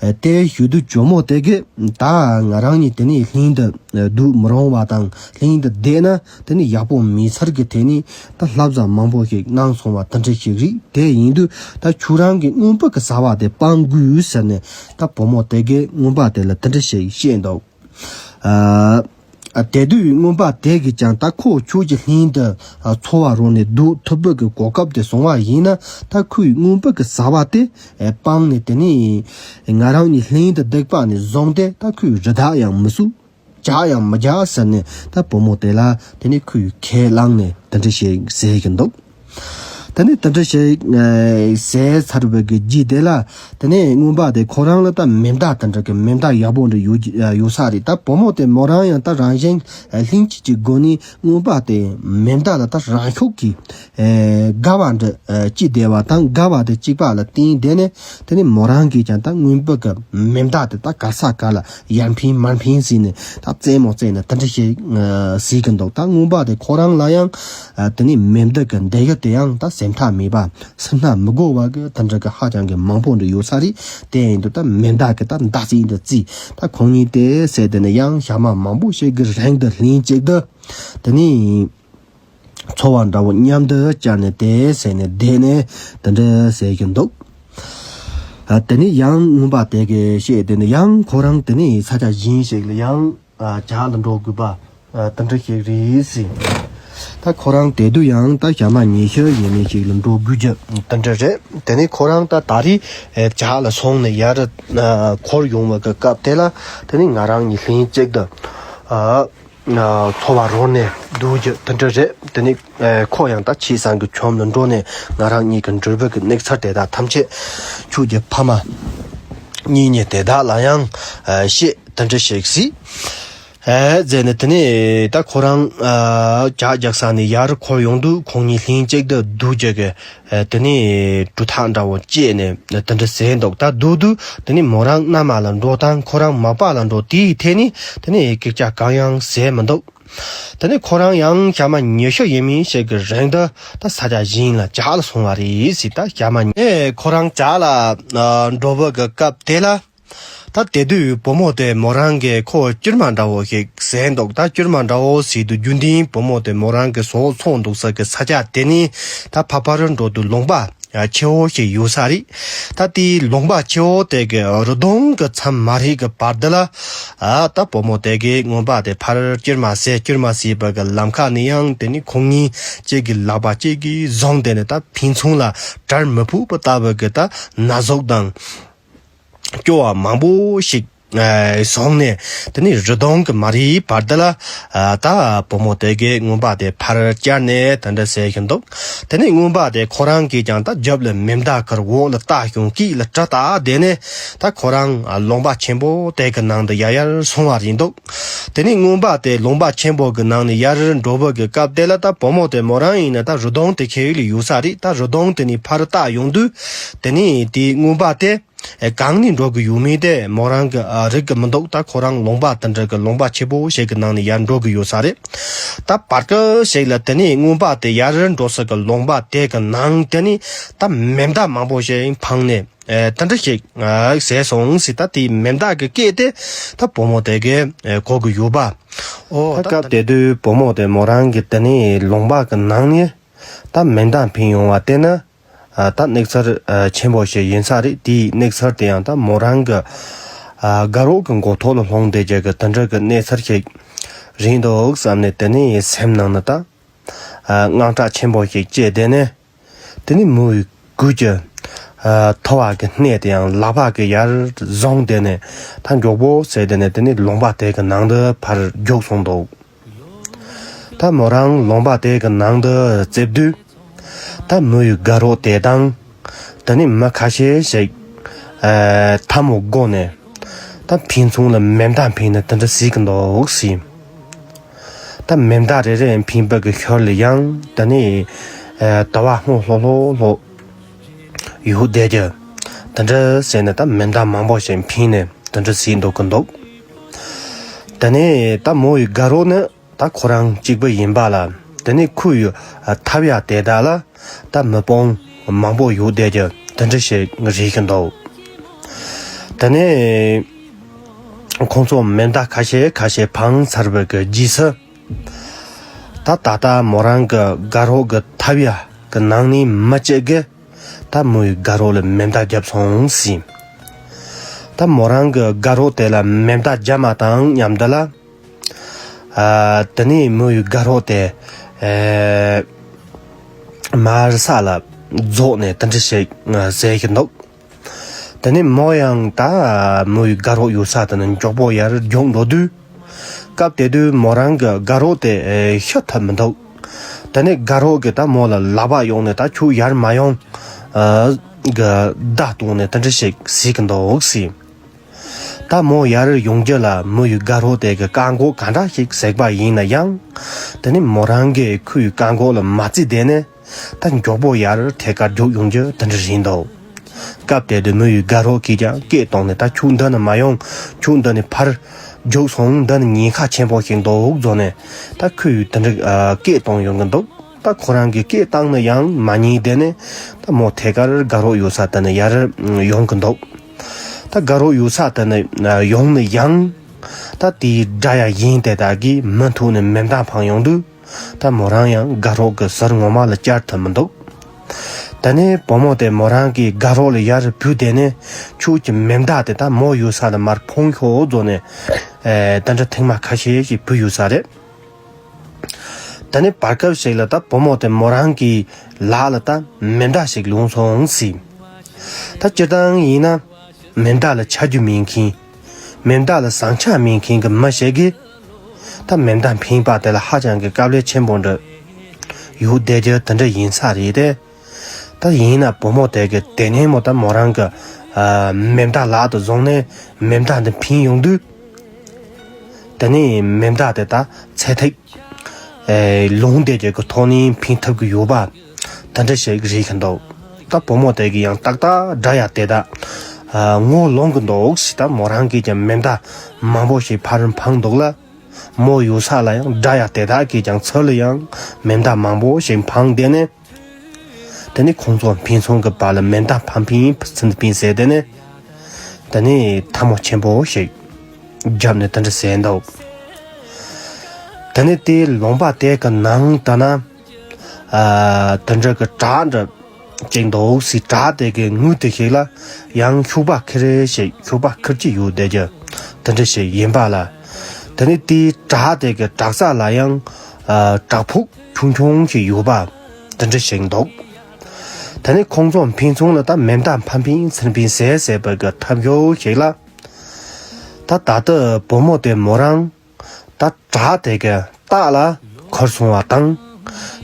ཨེ་དེ་ཞུ་དུས་ཇོ་མོ་དེ་གིས་ད་ང་རང་གཉིས་དེ་ནས་ལྷན་དུ་ཨེ་སྡོད་མི་རུང་བ་དང་། ལྷན་དུ་བསྡད་ན་དེ་ནས་ཡག་པོ་མེད་ཚར་གི། དེ་ནས་ད་བསླབ་བྱ་མང་པོ་ཞིག་གནང་སོང་བ་དེ་འདྲ་ཞིག་རེད། དེ་ཡིན་དུས་ད་ཁྱོད་རང་གིས་རྔོན་པ་གི་བྱ་བ་དེ་སྤང་དགོས་ཟེར་ནས་ད་བུ་མོ་དེ་གིས་རྔོན་པ་དེ་ལ་དེ་འདྲ་ཞིག་བཤད་འདུག། ཨ་ཨ་དེ་དུས་རྔོན་པ་དེ་གིས་ཀྱང་ད་ཁོ་ཁྱོད་ཀྱི་ལྷན་དུ་ཨ་འཚོ་བ་རོལ་ནས་སྡོད་ཐུབ་པ་གི་གོ་སྐབས་དེ་བྱུང་བ་ཡིན་ན། ད་ཁོས་རྔོན་པ་གི་བྱ་བ་དེ་ཨེ་སྤངས་ནས། དེ་ནས་ང་རང་གཉིས་ལྷན་དུ་བསྡད་པ་ནས་བཟུང་སྟེ་ད་ཁོས་རི་དྭགས་ཡང་མི་གསོད། ཇག་ཡང་མི་རྒྱག་ཟེར་ནས་ད་བུ་མོ་དེ་ལ་དེ་ནས་ཁོས་ཁས་བླངས་ནས་དེ་འདྲ་ཞིག་ཟེར་གྱི་འདུག། དེ་ནས་དེ་འདྲ་ཞིག་ཟེར་ཚར་བའི་གི་རྗེས་དེ་ལ། དེ་ནས་རྔོན་པ་དེ་ཁོ་རང་ལ་ད་མེ་མདའ་དེ་འདྲ་གི་མེ་མདའ་ཡག་པོ་འདྲ་ཡོད་ཡོད་ས་རེད། ད་བུ་མོ་དེ་མོ་རང་ཡང་ད་རང་བཞིན་ལྷན་སྐྱེས་ཀྱི་སྒོ་ནས་རྔོན་པ་དེ་མེ་མདའ་ལ་ད་རང་ཤུགས་ཀྱིས་དགའ་བ་འདྲ་སྐྱེས་བསྡད་པ་དང་། དགའ་བ་དེ་སྐྱེས་པ་ལ་བརྟེན་དེ་ནས་དེ་ནས་མོ་རང་གིས་ཀྱང་ད་རྔོན་པ་གི་མེ་མདའ་དེ་ད་ག་ས་ག་ལ་ཡར་འཕེན་མར་འཕེན་ཟེར་ནས་ད་རྩེད་མོ་རྩེས་ནས་དེ་འདྲ་ཞིག་ཟེར་གི་འདུག་ད་རྔོན་པ་དེ་ཁོ་རང་ལ་ཡང་དེ་ནས་མེ་མདའ་གི་འདི་གི་དེ་ཡང་ད་སེམས་ཐག་མེད་པ། སེམས་ན་མི་དགོས་པ་གི་དེ་འདྲ་གི་ཧ་ཅང་གི་མང་པོ་འདྲ་ཡོད་ས་རེད། དེ་ཡིན་དུས་ད་མེ་མདའ་གི་ད་མདའ་རྩེད་འདི་རྩེས། ད་ཁོང་གཉིས་དེ་ཟེར་དེ་ནས་ཡང་ཞག་མ་མང་པོ་ཞིག་གི་རིང་དུ་ལྷན་ཅིག་ཏུ་དེ་ནས་འཚོ་བ་འདྲ་བོ་མཉམ་དུ་བཅར་ནས་དེ་ཟེར་ནས་བསྡད་ནས་དེ་འདྲ་ཟེར་གྱི་འདུག་ཨ། དེ་ནས་ཡང་རྔོན་པ་དེ་གིས་བཤད་དེ་ནས་ཡང་ཁོ་རང་དེ་ནས་ས་ཆ་གཞན་ཞིག་ལ་ཡང་ཇག་ལ་འགྲོ་དགོས་པ་དེ་འདྲ་ཞིག་རེད་ཟེར། ད་ཁོ་རང་དེ་དུས་ཡང་ད་ཞག་མ་ཉི་ཤུ་ཡས་མས་ཞིག་ལ་འགྲོ་དགོས་རྒྱུ་དེ་འདྲ་རེད། དེ་ནས་ཁོ་རང་ད་ད་རེས་ཇག་ལ་སོང་ནས་ཡར་འཁོར་ཡོང་བ་གི་སྐབས་དེ་ལ་དེ་ནས་ང་རང་གཉིས་ལྷན་ཅིག་ཏུ་འཚོ་བ་རོལ་ནས་སྡོད་རྒྱུ་དེ་འདྲ་རེད། དེ་ནས་ཁོ་ཡང་ད་ཁྱིམ་ཚང་གི་ཁྱིམ་ལ་འགྲོ་ནས་ང་རང་གཉིས་ཀྱི་འབྲེལ་བ་གི་གནས་ཚུལ་དེ་དག་ཐམས་ཅད་ཁྱོད་ཀྱི་ཕ་མ་གཉེན་ཉེ་དེ་དག་ལ་ཡང་བཤད། དེ་འདྲ་ཞིག་ཟེར། ཨེ། ཟེར་ནས་དེ་ནས་ད་ཁོ་རང་ཨ་ཇག་རྒྱག་ས་ནས་ཡར་འཁོར་ཡོང་དུས་ཁོང་གཉིས་ལྷན་ཅིག་ཏུ་སྡོད་རྒྱུ་གི་ཨེ་དེ་ནས་གྲུ་ཐག་འདྲ་བོ་བཅད་ནས་དེ་འདྲ་ཟེར་འདུག་ད་སྡོད་དུས་དེ་ནས་མོ་རང་མནའ་མ་ལ་འགྲོ་དང་ཁོ་རང་མ་པ་ལ་འགྲོ་དེའི་ཐད་ནས་དེ་ནས་སྐད་ཆ་གང་ཡང་ཟེར་མི་འདུག་དེ་ནས་ཁོ་རང་ཡང་ཞག་མ་ཉི་ཤུ་ཡས་མས་ཞིག་གི་རིང་དུ་ད་ས་ཆ་གཞན་ལ་ཇག་ལ་སོང་བ་རེད་ཟེར། ད་ཞག་མ་ཉི་ཁོ་རང་ཇག་ལ་ཨ་འགྲོ་བ་གི་སྐབས་དེ་ལ། ད་དེ་དུས་བུ་མོ་དེ་མོ་རང་གིས་ཁོ་སྐྱུར་མ་འདྲ་བོ་ཞིག་ཟས་འདུག་ད་སྐྱུར་མ་འདྲ་བོ་ཟས་དུས་རྒྱུན་ལྡན་བུ་མོ་དེ་མོ་རང་གི་ཟོག་འཚོ་འདུག་ས་གི་ས་ཆ་དེ་ནས་ད་ཕར་ཕར་འགྲོ་དུས་ལུང་པ་ཆེ་བོ་ཞིག་ཡོད་ས་རེད། ད་དེའི་ལུང་པ་ཆེ་བོ་དེ་གི་རི་གདོང་གི་མཚམས་མ་རེད་གི་བར་དེ་ལ་ཨ་ད་བུ་མོ་དེ་གིས་རྔོན་པ་དེ་ཕར་སྐྱུར་མ་ཟས་སྐྱུར་མ་ཟས་པ་གི་ལམ་ཁ་ནས་ཡང་དེ་ནས་ཁོང་གཉིས་གཅིག་གི་ལག་པ་གཅིག་གིས་བཟུང་དེ་ནས་ད་ཕན་ཚུན་ལ་བྲལ་མི་ཕོད་པ་ལྟ་བུ་གི་ད་ན་ཟུག་དང་། སྐྱོ་བ་མང་པོ་ཞིག་ཨ་བཟུང་ནས་དེ་ནས་རི་གདོང་གི་མ་རིའི་བར་དེ་ལ་ཨ་ད་བུ་མོ་དེ་གིས་རྔོན་པ་དེ་ཕར་བསྐྱར་ནས་དེ་འདྲ་ཟེར་བཞིན་འདུག་དེ་ནས་རྔོན་པ་དེ་ཁོ་རང་གིས་ཀྱང་ད་རྒྱབ་ལ་མེ་མདའ་ཁུར་འོག་ལ་བཏགས་བྱུང་སྐེ་ལ་གྲི་བཏགས་དེ་ནས་ད་ཁོ་རང་ཨ་ལུང་པ་ཆེན་པོ་དེ་གི་ནང་དུ་ཡར་ཡར་སོང་བ་རེད་འདུག་དེ་ནས་རྔོན་པ་དེ་ལུང་པ་ཆེན་པོ་གི་ནང་ནས་ཡར་འགྲོ་བ་གི་སྐབས་དེ་ལ་ད་བུ་མོ་དེ་མོ་རང་ཡིན་ན་ད་རི་གདོང་དེ་ཁེལ་ལ་ཡོད་ས་རེད། ད་རི་གདོང་དེ་ནས་ཕར་བཏགས་ཡོང་དུས་དེ་ནས་དེ་རྔོན་པ་དེ། ཨེ། གང་ནས་འགྲོ་གི་ཡོད་མེད་དེ་མོ་རང་གི་ཨ་རིག་གི་མི་འདུག་ད་ཁོ་རང་ལུང་པ་དེ་འདྲ་གི་ལུང་པ་ཆེ་པོ་ཞིག་གི་ནང་ནས་ཡར་འགྲོ་གི་ཡོད་ས་རེད། ད་བར་སྐབས་ཤིག་ལ་དེ་ནས་རྔོན་པ་དེ་ཡར་འགྲོ་ས་གི་ལུང་པ་དེ་གི་ནང་དེ་ནས་ད་མེ་མདའ་མང་པོ་ཞིག་འཕངས་ནས་ཨེ་དེ་འདྲ་ཞིག་ཨ་བཟས་སོང་ཟེར། ད་དེའི་མེ་མདའ་གི་སྐད་དེ་ད་བུ་མོ་དེ་གིས་ཨེ་གོ་གི་ཡོད་པ། ཨོ་ད་ད་སྐབས་དེ་དུས་བུ་མོ་དེ་མོ་རང་གི་དེ་ནས་ལུང་པ་གི་ནང་ནས་ད་མེ་མདའ་འཕེན་ཡོང་བ་དེ་ནི། ཨ་ད་གནས་ཚུལ་ཨ་ཆེན་པོ་ཞིག་ཡིན་ས་རེད། དེའི་གནས་ཚུལ་དེ་ཡང་ད་མོ་རང་གི་ཨ་དགའ་རོགས་ཀྱི་མགོ་ཐོག་ལ་ལྷུང་བསྡད་རྒྱུ་གི་དེ་འདྲ་གི་གནས་ཚུལ་ཞིག་རེད་འདུག་བསམ་ནས་དེ་ནས་སེམས་ནང་ན་ད་ཨ་དངངས་སྐྲག་ཆེན་པོ་ཞིག་སྐྱེས། དེ་ནས་དེ་ནས་མོ་ཡི་གུས་ཀྱི་ཨ་ཐོ་བ་གི་སྣེ་དེ་ཡང་ལག་པ་གིས་ཡར་བཟུང་། དེ་ནས་ད་མགྱོགས་པོ་བྱས་དེ་ནས་དེ་ནས་ལུང་པ་དེ་གི་ནང་དུ་ཕར་རྒྱུགས་སོང་འདུག་ད་མོ་རང་ལུང་པ་དེ་གི་ནང་དུ་བཙུད་དུས། ད་མོ་ཡི་དགའ་རོགས་དེ་དང་། དེ་ནས་མི་ཁ་ཤས་ཤིག་ཨ་ཐལ་མོ་སྒོ་ནས་ད་ཕན་ཚུན་ལ་མེ་མདའ་འཕེན་ནས་དེ་འདྲ་ཟེར་གི་འདུག་ཟེར། ད་མེ་མདའ་རེ་རེ་འཕེན་པ་གི་ཤུལ་ལ་ཡང་དེ་ནས་ཨ་དུ་བ་སྔོ་ལྷོག་ལྷོག་ལྷོག་ཡོད་བསྡད་ཀྱི། དེ་འདྲ་ཟེར་ནས་ད་མེ་མདའ་མང་པོ་ཞིག་འཕེན་ནས་དེ་འདྲ་ཟེར་འདུག་གི་འདུག་དེ་ནས་ད་མོ་ཡི་དགའ་རོགས་ནི། ད་ཁོ་རང་གཅིག་པུ་ཡིན་པ་ལ། དེ་ནས་ཁོ་ཡི་ཐབ་ཡ་དེ་དག་ལ་ད་མི་དཔོན་མང་པོ་ཡོད་བསྡད་ཀྱི་དེ་འདྲ་ཞིག་རེད་ཀྱི་འདུག་དེ་ནས་ཁོང་ཚོ་མེ་མདའ་ཁ་ཤས་ཁ་ཤས་འཕངས་ཚར་བའི་གི་རྗེས་སུ། ད་ད་ལྟ་མོ་རང་གི་དགའ་རོགས་ཀྱི་ཐབ་ཡ་གི་ནང་ནས་མི་གཅིག་གིས་ད་མོ་ཡི་དགའ་རོགས་ལ་མེ་མདའ་བརྒྱབ་སོང་ཟེར། ད་མོ་རང་གི་དགའ་རོགས་དེ་ལ་མེ་མདའ་བརྒྱབ་མ་བཏང་མཉམ་དུ་ལ། ཨ། དེ་ནས་མོ་ཡི་དགའ་རོགས་དེ། ཨེ། མར་ས་ལ་རྫོགས་ནས་དེ་འདྲ་ཞིག་ཟེར་གྱི་འདུག་དེ་ནས་མོ་ཡང་ད་མོ་ཡི་དགའ་རོགས་ཡོད་ས་དེ་ནས་མགྱོགས་པོ་ཡར་རྒྱུགས་འགྲོ་དུས། སྐབས་དེ་དུས་མོ་རང་གི་དགའ་རོགས་དེ་ཤི་ཐུབ་མི་འདུག་དེ་ནས་དགའ་རོགས་ཀྱིས་ད་མོ་ལ་ལག་པ་གཡོགས་ནས་ད་ཁྱོད་ཡར་མ་ཡོང་། ཨ་གི་བརྡ་བཏང་ནས་དེ་འདྲ་ཞིག་ཟེར་གི་འདུག་ཟེར། ད་མོ་ཡར་ཡོང་རྒྱུ་ལ་མོ་ཡི་དགའ་རོགས་དེ་གི་བཀག་འགོག་ག་འདྲ་ཞིག་བྱས་པ་ཡིན་ན་ཡང་། དེ་ནས་མོ་རང་གིས་ཁོ་ཡི་བཀག་འགོག་ལ་མ་བརྩིས་བསྡད་ནས། ད་མགྱོགས་པོ་ཡར་ཐད་ཀར་རྒྱུགས་ཡོང་རྒྱུ་དེ་འདྲ་རེད་འདུག། སྐབས་དེ་དུས་མོ་ཡི་དགའ་རོགས་ཀྱིས་ཀྱང་སྐད་བཏང་ནས། ད་ཁྱོད་འདི་ནས་མ་ཡོང་། ཁྱོད་འདི་ནས་ཕར་རྒྱུགས་སོང་། འདི་ནས་ཉེན་ཁ་ཆེན་པོ་ཞིག་འདུག་ཟེར་ནས། ད་ཁོ་ཡི་དེ་འདྲ་ཨ་སྐད་བཏང་ཡོང་གི་འདུག། ད་ཁོ་རང་གིས་སྐད་བཏང་ནས་ཡང་མ་ཉན་བསྡད་ནས། ད་མོ་ཐད་ཀར་དགའ་རོགས་ཡོད་ས་དེ་ནས་ཡར་ཡོང་གི་འདུག། ད་དགའ་རོགས་ཡོད་ས་དེ་ནས་ཨ་ཡོང་ནས་ཡང་། ད་དེའི་དགྲ་ཡ་ཡིན་དེ་དག་གིས་མུ་མཐུད་ནས་མེ་མདའ་འཕངས་ཡོང་དུས། ད་མོ་རང་ཡང་དགའ་རོགས་ཀྱི་ཟུར་ངོ་མ་ལ་བཅར་ཐུབ་མི་འདུག། དེ་ནས་བུ་མོ་དེ་མོ་རང་གི་དགའ་རོགས་ལ་ཡར་བུད་དེ་ནས། ཁྱོད་ཀྱི་མེ་མདའ་དེ་ད་མོ་ཡོད་ས་ལ་མར་འཕངས་ཤོག་ཟེར་ནས། ཨེ་ད་འདྲ་ཐེངས་མ་ཁ་ཤས་ཤིག་བུད་ཡོད་ས་རེད། དེ་ནས་བར་སྐབས་ཤིག་ལ་ད་བུ་མོ་དེ་མོ་རང་གི་ལག་ལ་ད་མེ་མདའ་ཞིག་ལོངས་སོང་ཟེར། ད་སྤྱིར་བཏང་ཡིན་ན། མེ་མདའ་ལ་ཆ་རྒྱུས་མེད་མཁན། མེ་མདའ་ལ་བཟང་ཆ་མེད་མཁན་གྱི་མི་ཞིག་གིས། ད་མེ་མདའ་འཕེན་པ་དེ་ལ་ཧ་ཅང་གི་དཀའ་ལས་ཆེན་པོ་འདྲ་ཡོད་བསྡད་རྒྱུ་དེ་འདྲ་ཡིན་ས་རེད་དེ། ད་ཡིན་ན་བུ་མོ་དེ་གི་དེ་ནས་མོ་ད་མོ་རང་གི་ཨ་མེ་མདའ་ལག་ཏུ་བཟུང་ནས་མེ་མདའ་འདི་འཕེན་ཡོང་དུས། དེ་ནས་མེ་མདའ་དེ་ད་ཚད་ཐིག་ཨེ་ལོངས་བསྡད་རྒྱུ་གི་ཐོག་ནས་འཕེན་ཐུབ་ཀྱི་ཡོད་པ། དེ་འདྲ་ཞིག་རེད་གི་འདུག། ད་བུ་མོ་དེ་གིས་ཡང་ཏག་ཏག་དགྲ་ཡ་དེ་དག་ཨ་ངོ་ལོན་གི་འདུག་ཟེར། ད་མོ་རང་གིས་ཀྱང་མེ་མདའ་མང་པོ་ཞིག་ཕར་འཕངས་འདུག་ལ། མོ་ཡོད་ས་ལ་ཡང་དགྲ་ཡ་དེ་དག་གིས་ཀྱང་ཚུར་ལ་ཡང་མེ་མདའ་མང་པོ་ཞིག་འཕངས་བསྡད་ནས། དེ་ནས་ཁོང་ཚོ་འཕེན་ཚོང་གི་བར་ལ་མེ་མདའ་འཕངས་འཕེན་འཕངས་འཕེན་ཟེར་དེ་ནས། དེ་ནས་ཐལ་མོ་ཆེན་པོ་ཞིག་བརྒྱབ་ནས་དེ་འདྲ་ཟེར་འདུག། དེ་ནས་དེའི་ལུང་པ་དེ་གི་ནང་ད་ན། ཨ་དེ་འདྲ་གི་བྲག་འདྲ་ཅིག་འདུག་ཟེར། བྲག་དེ་གི་ངོས་དེ་ཞིག་ལ་ཡང་ཤུག་པ་ཁེར་ཞིག་ཤུག་པ་ཁེར་གཅིག་ཡོད་བསྡད་རྒྱུ་དེ་འདྲ་ཞིག་ཡིན་པ་ལ། དེ་ནས་དེའི་བྲག་དེ་གི་བྲག་རྩ་ལ་ཡང་ཨ་བྲག་ཕུག་ཆུང་ཆུང་ཞིག་ཡོད་པ་དེ་འདྲ་ཞིག་འདུག། དེ་ནས་ཁོང་ཚོ་འཕེན་ཚོང་ལ་ད་མེ་མདའ་འཕངས་འཕེན་འཕངས་འཕེན་ཟེར་ཟེར་བ་གི་ཐབས་ཤེས་ཤིག་ལ། ད་ད་ལྟ་བུ་མོ་དེ་མོ་རང་ད་བྲག་དེ་གི་ལྟག་ལ་འཁོར་སོང་བ་དང་།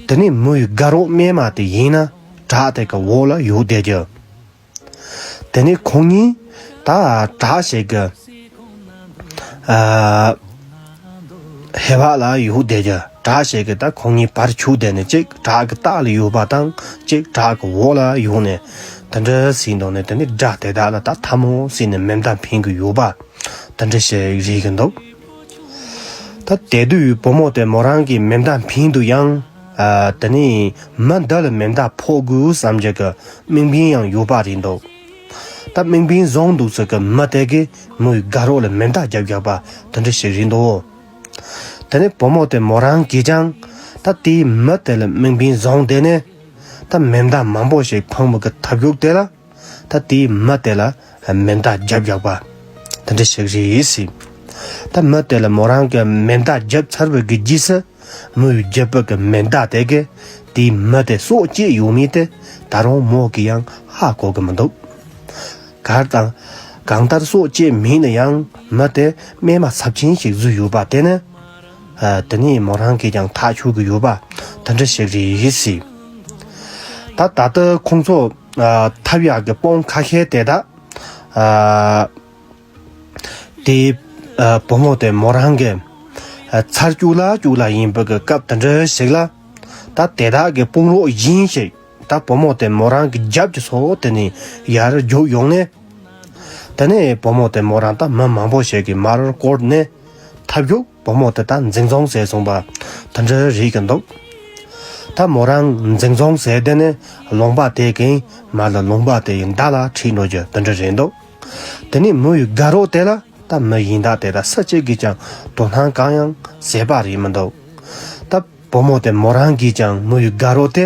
དེ་ནས་མོ་ཡི་དགའ་རོགས་རྨས་མ་དེ་ཡིན་ན་བྲག་དེ་གི་འོག་ལ་ཡོད་བསྡད་རྒྱུ། དེ་ནས་ཁོང་གཉིས་ད་བྲག་ཞིག་གི་ཨ་ཧེ་བག་ལ་ཡོད་བསྡད་རྒྱུ། བྲག་ཞིག་གི་ད་ཁོང་གཉིས་བར་ཆུག་བསྡད་ནས། གཅིག་བྲག་གི་ལྟག་ལ་ཡོད་པ་དང་གཅིག་བྲག་གི་འོག་ལ་ཡོད་ནས། དེ་འདྲ་ཟེར་འདུག་ནས། དེ་ནས་དགྲ་དེ་དག་ལ་ད་ཐལ་མོ་ཟེར་ནས་མེ་མདའ་འཕེན་གི་ཡོད་པ་དེ་འདྲ་ཞིག་རེད་གི་འདུག། ད་དེ་དུས་བུ་མོ་དེ་མོ་རང་གིས་མེ་མདའ་འཕེན་དུས་ཡང་ཨ་དེ་ནས་མི་འདི་ལ་མེ་མདའ་ཕོག་དགོས་བསམ་རྒྱུ་གི་དམིགས་འབེན་ཡང་ཡོད་པ་རེད་འདུག། ད་དམིགས་འབེན་བཟུང་འདུག་ཟེར་གི་མི་དེ་གིས་མོ་ཡི་དགའ་རོགས་ལ་མེ་མདའ་རྒྱབ་རྒྱག་པ་དེ་འདྲ་ཞིག་རེད་འདུག། དེ་ནས་བུ་མོ་དེ་མོ་རང་གིས་ཀྱང་ད་དེའི་མི་དེ་ལ་དམིགས་འབེན་བཟུང་བསྡད་ནས། ད་མེ་མདའ་མང་པོ་ཞིག་འཕངས་པ་གི་ཐབས་ཤེས་དེ་ལ། ད་དེའི་མི་དེ་ལ་མེ་མདའ་རྒྱབ་རྒྱག་པ་དེ་འདྲ་ཞིག་རེད་ཟེར། ད་མི་དེ་ལ་མོ་རང་གིས་མེ་མདའ་རྒྱབ་ཚར་བའི་གི་རྗེས་སུ། མོ་ཡི་རྒྱབ་པ་གི་མེ་མདའ་དེ་གིས་དེའི་མི་དེ་སྲོག་བཅད་ཡོད་མེད་དེ་ད་རུང་མོ་གིས་ཡང་ཧ་གོ་གི་མི་འདུག། གར་དང་། གང་ལྟར་སྲོག་བཅད་མེད་ན་ཡང་མི་དེ་རྨས་མ་ཚབས་ཆེན་ཞིག་བཟོས་ཡོད་པ་དེ་ནི། ཨ་དེ་ནི་མོ་རང་གིས་ཀྱང་ཐག་ཆོད་ཀྱི་ཡོད་པ་དེ་འདྲ་ཞིག་རེད་ཟེར། ད་ད་ལྟ་ཁོང་ཚོ་ཨ་ཐབ་ཡག་གི་དཔུང་ཁ་ཤས་དེ་དག་ཨ་དེ་ཨ་བུ་མོ་དེ་མོ་རང་གི་ཨ་ཚར་བཅུག་ལ་བཅུག་ལ་ཡིན་པ་གི་སྐབས་དེ་འདྲ་ཞིག་ལ། ད་དེ་དག་གི་དཔུང་རོགས་གཞན་ཞིག། ད་བུ་མོ་དེ་མོ་རང་གི་རྒྱབ་ཀྱི་སོ་དེ་ནས་ཡར་རྒྱུགས་ཡོང་ནས། དེ་ནས་བུ་མོ་དེ་མོ་རང་ད་མི་མང་པོ་ཞིག་གིས་མར་བསྐོར་ནས་ཐབས་ཞུགས་བུ་མོ་དེ་ད་འཛིན་བཟུང་བྱས་སོང་བ་དེ་འདྲ་རེད་ཀྱི་འདུག། ད་མོ་རང་འཛིན་བཟུང་བྱས་དེ་ནས་ལུང་པ་དེ་གི་མར་ལ་ལུང་པ་དེའི་མདའ་ལ་ཁྲིད་འགྲོ་རྒྱུ་དེ་འདྲ་རེད་འདུག། དེ་ནས་མོ་ཡི་དགའ་རོགས་དེ་ལ་ད་མི་གཞན་དག་དེ་དག་སུ་གཅིག་གིས་ཀྱང་དོ་སྣང་གང་ཡང་བྱས་པ་རེད་མི་འདུག། ད་བུ་མོ་དེ་མོ་རང་གིས་ཀྱང་མོ་ཡི་དགའ་རོགས་དེ།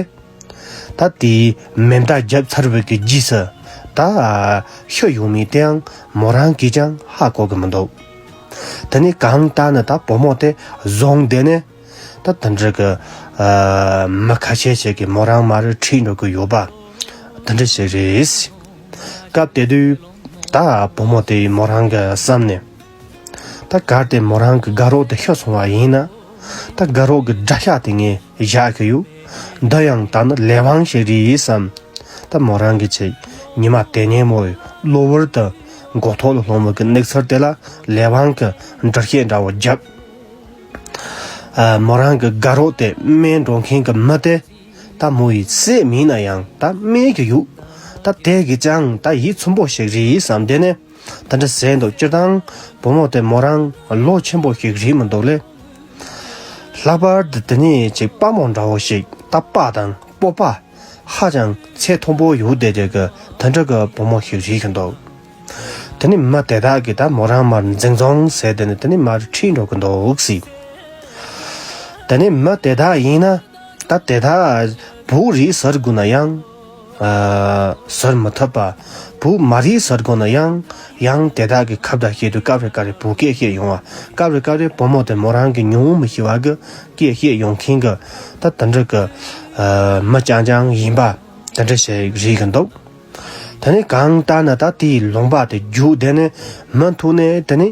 ད་དེའི་མེ་མདའ་བརྒྱབ་ཚར་བའི་གི་རྗེས་སུ་ད་ཤི་ཡོང་མིན་དེའང་མོ་རང་གིས་ཀྱང་ཧ་གོ་གི་མི་འདུག། དེ་ནས་གང་ལྟར་ན་ད་བུ་མོ་དེ་བཟུང་བསྡད་ནས་ད་དེ་འདྲ་གི་ཨ་མི་ཁ་ཤས་ཤིག་གིས་མོ་རང་མར་ཁྲིད་འགྲོ་གི་ཡོད་པ་དེ་འདྲ་ཞིག་རེད། སྐབས་དེ་དུས་ད་བུ་མོ་དེས་མོ་རང་གི་བསམ་ནས། ད་གལ་ཏེ་མོ་རང་གི་དགའ་རོགས་དེ་ཤི་སོང་བ་ཡིན་ན། ད་དགའ་རོགས་ཀྱི་དགྲ་ཤ་དེ་ངས་བཞག་གི་ཡོད། འདི་ཡང་ད་ནི་ལས་དབང་ཞིག་རེད་བསམ། ད་མོ་རང་གི་ཆེད་ཉི་མ་དེ་ཉིན་མོའི་གློ་བུར་དུ་མགོ་ཐོག་ལ་ལྷུང་བ་གི་གནས་ཚུལ་དེ་ལ་ལས་དབང་གི་འདྲི་བཤད་འདྲ་བོ་བརྒྱབ། ཨ། མོ་རང་གི་དགའ་རོགས་དེ་སྨན་འགྲོ་མཁན་གྱི་མི་དེ་ད་མོ་ཡི་སྲས་མིན་ན་ཡང་ད་སྨན་གྱི་ཡུག་ད་དེ་གི་ཅང་ད་ཡིད་ཚིམ་པོ་ཞིག་རེད་བསམ། དེ་ནས་ད་འདྲ་ཟེར་འདུག་སྤྱིར་བཏང་བུ་མོ་དེ་མོ་རང་ལོ་ཆེན་པོ་ཞིག་རེད་མི་འདུག་ལེ། ལྷག་པར་དུ་དེ་ནས་ཅིག་དཔའ་མོ་འདྲ་བོ་ཞིག་ད་དཔའ་དང་སྤོབས་པ་ཧ་ཅང་ཚད་མཐོན་པོ་ཡོད་བསྡད་རྒྱུ་གི་དེ་འདྲ་གི་བུ་མོ་ཞིག་རེད་གི་འདུག་དེ་ནི་མི་དེ་དག་གིས་ད་མོ་རང་མར་འཛིང་བཟུང་ཟེར་དེ་ནི་དེ་ནི་མར་ཁྲིད་འགྲོ་གི་འདུག་ཟེར། དེ་ནི་མི་དེ་དག་ཡིན་ན་ད་དེ་དག་བུ་རེད་ཟེར་དགོས་ན་ཡང་ཨ། ཟེར་མི་ཐུབ་པ། བུ་མ་རེད་ཟེར་དགོས་ན་ཡང་ཡང་དེ་དག་གི་ཁ་བརྡ་བཤད་དུས་སྐབས་རེ་སྐབས་རེ་བུ་སྐད་བཤད་ཡོང་བ། སྐབས་རེ་སྐབས་རེ་བུ་མོ་དེ་མོ་རང་གི་མྱོང་མི་ཤེས་པ་གི་སྐད་བཤད་ཡོང་མཁན་གི་ད་དེ་འདྲ་གི་ཨ། མི་རྐྱང་རྐྱང་ཡིན་པ་དེ་འདྲ་ཞིག་རེད་གི་འདུག་དེ་ནས་གང་ལྟར་ན་ད་དེའི་ལུང་པ་དེ་རྒྱུག་དེ་ནས་མུ་མཐུད་ནས་དེ་ནས་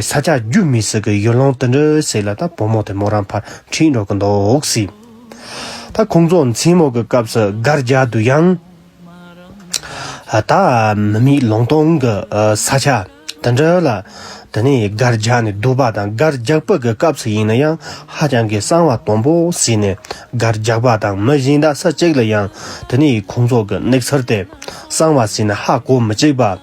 ས་ཆ་རྒྱུས་མེད་ས་གི་ཡུལ་ལུང་དེ་འདྲ་ཞིག་ལ་ད་བུ་མོ་དེ་མོ་རང་ཕར་ཁྲིད་འགྲོ་གི་འདུག་ཟེར། ད་ཁོང་ཚོ་མཚན་མོ་གི་སྐབས་སུ་སྒར་རྒྱག་དུས་ཡང་ད་མི་མེད་ལུང་སྟོང་གི་ས་ཆ་དེ་འདྲ་ལ་དེ་ནས་སྒར་རྒྱག་ནས་སྡོད་པ་དང་། སྒར་རྒྱག་པ་གི་སྐབས་སུ་ཡིན་ན་ཡང་ཧ་ཅང་གི་གསང་བ་དམ་པོ་བྱས་ནས་སྒར་རྒྱག་པ་དང་། མི་གཞན་དག་སུ་གཅིག་ལ་ཡང་དེ་ནས་ཁོང་ཚོ་གི་གནས་ཚུལ་དེ་གསང་བ་བྱས་ནས་ཧ་གོ་མི་བཅུག་པ།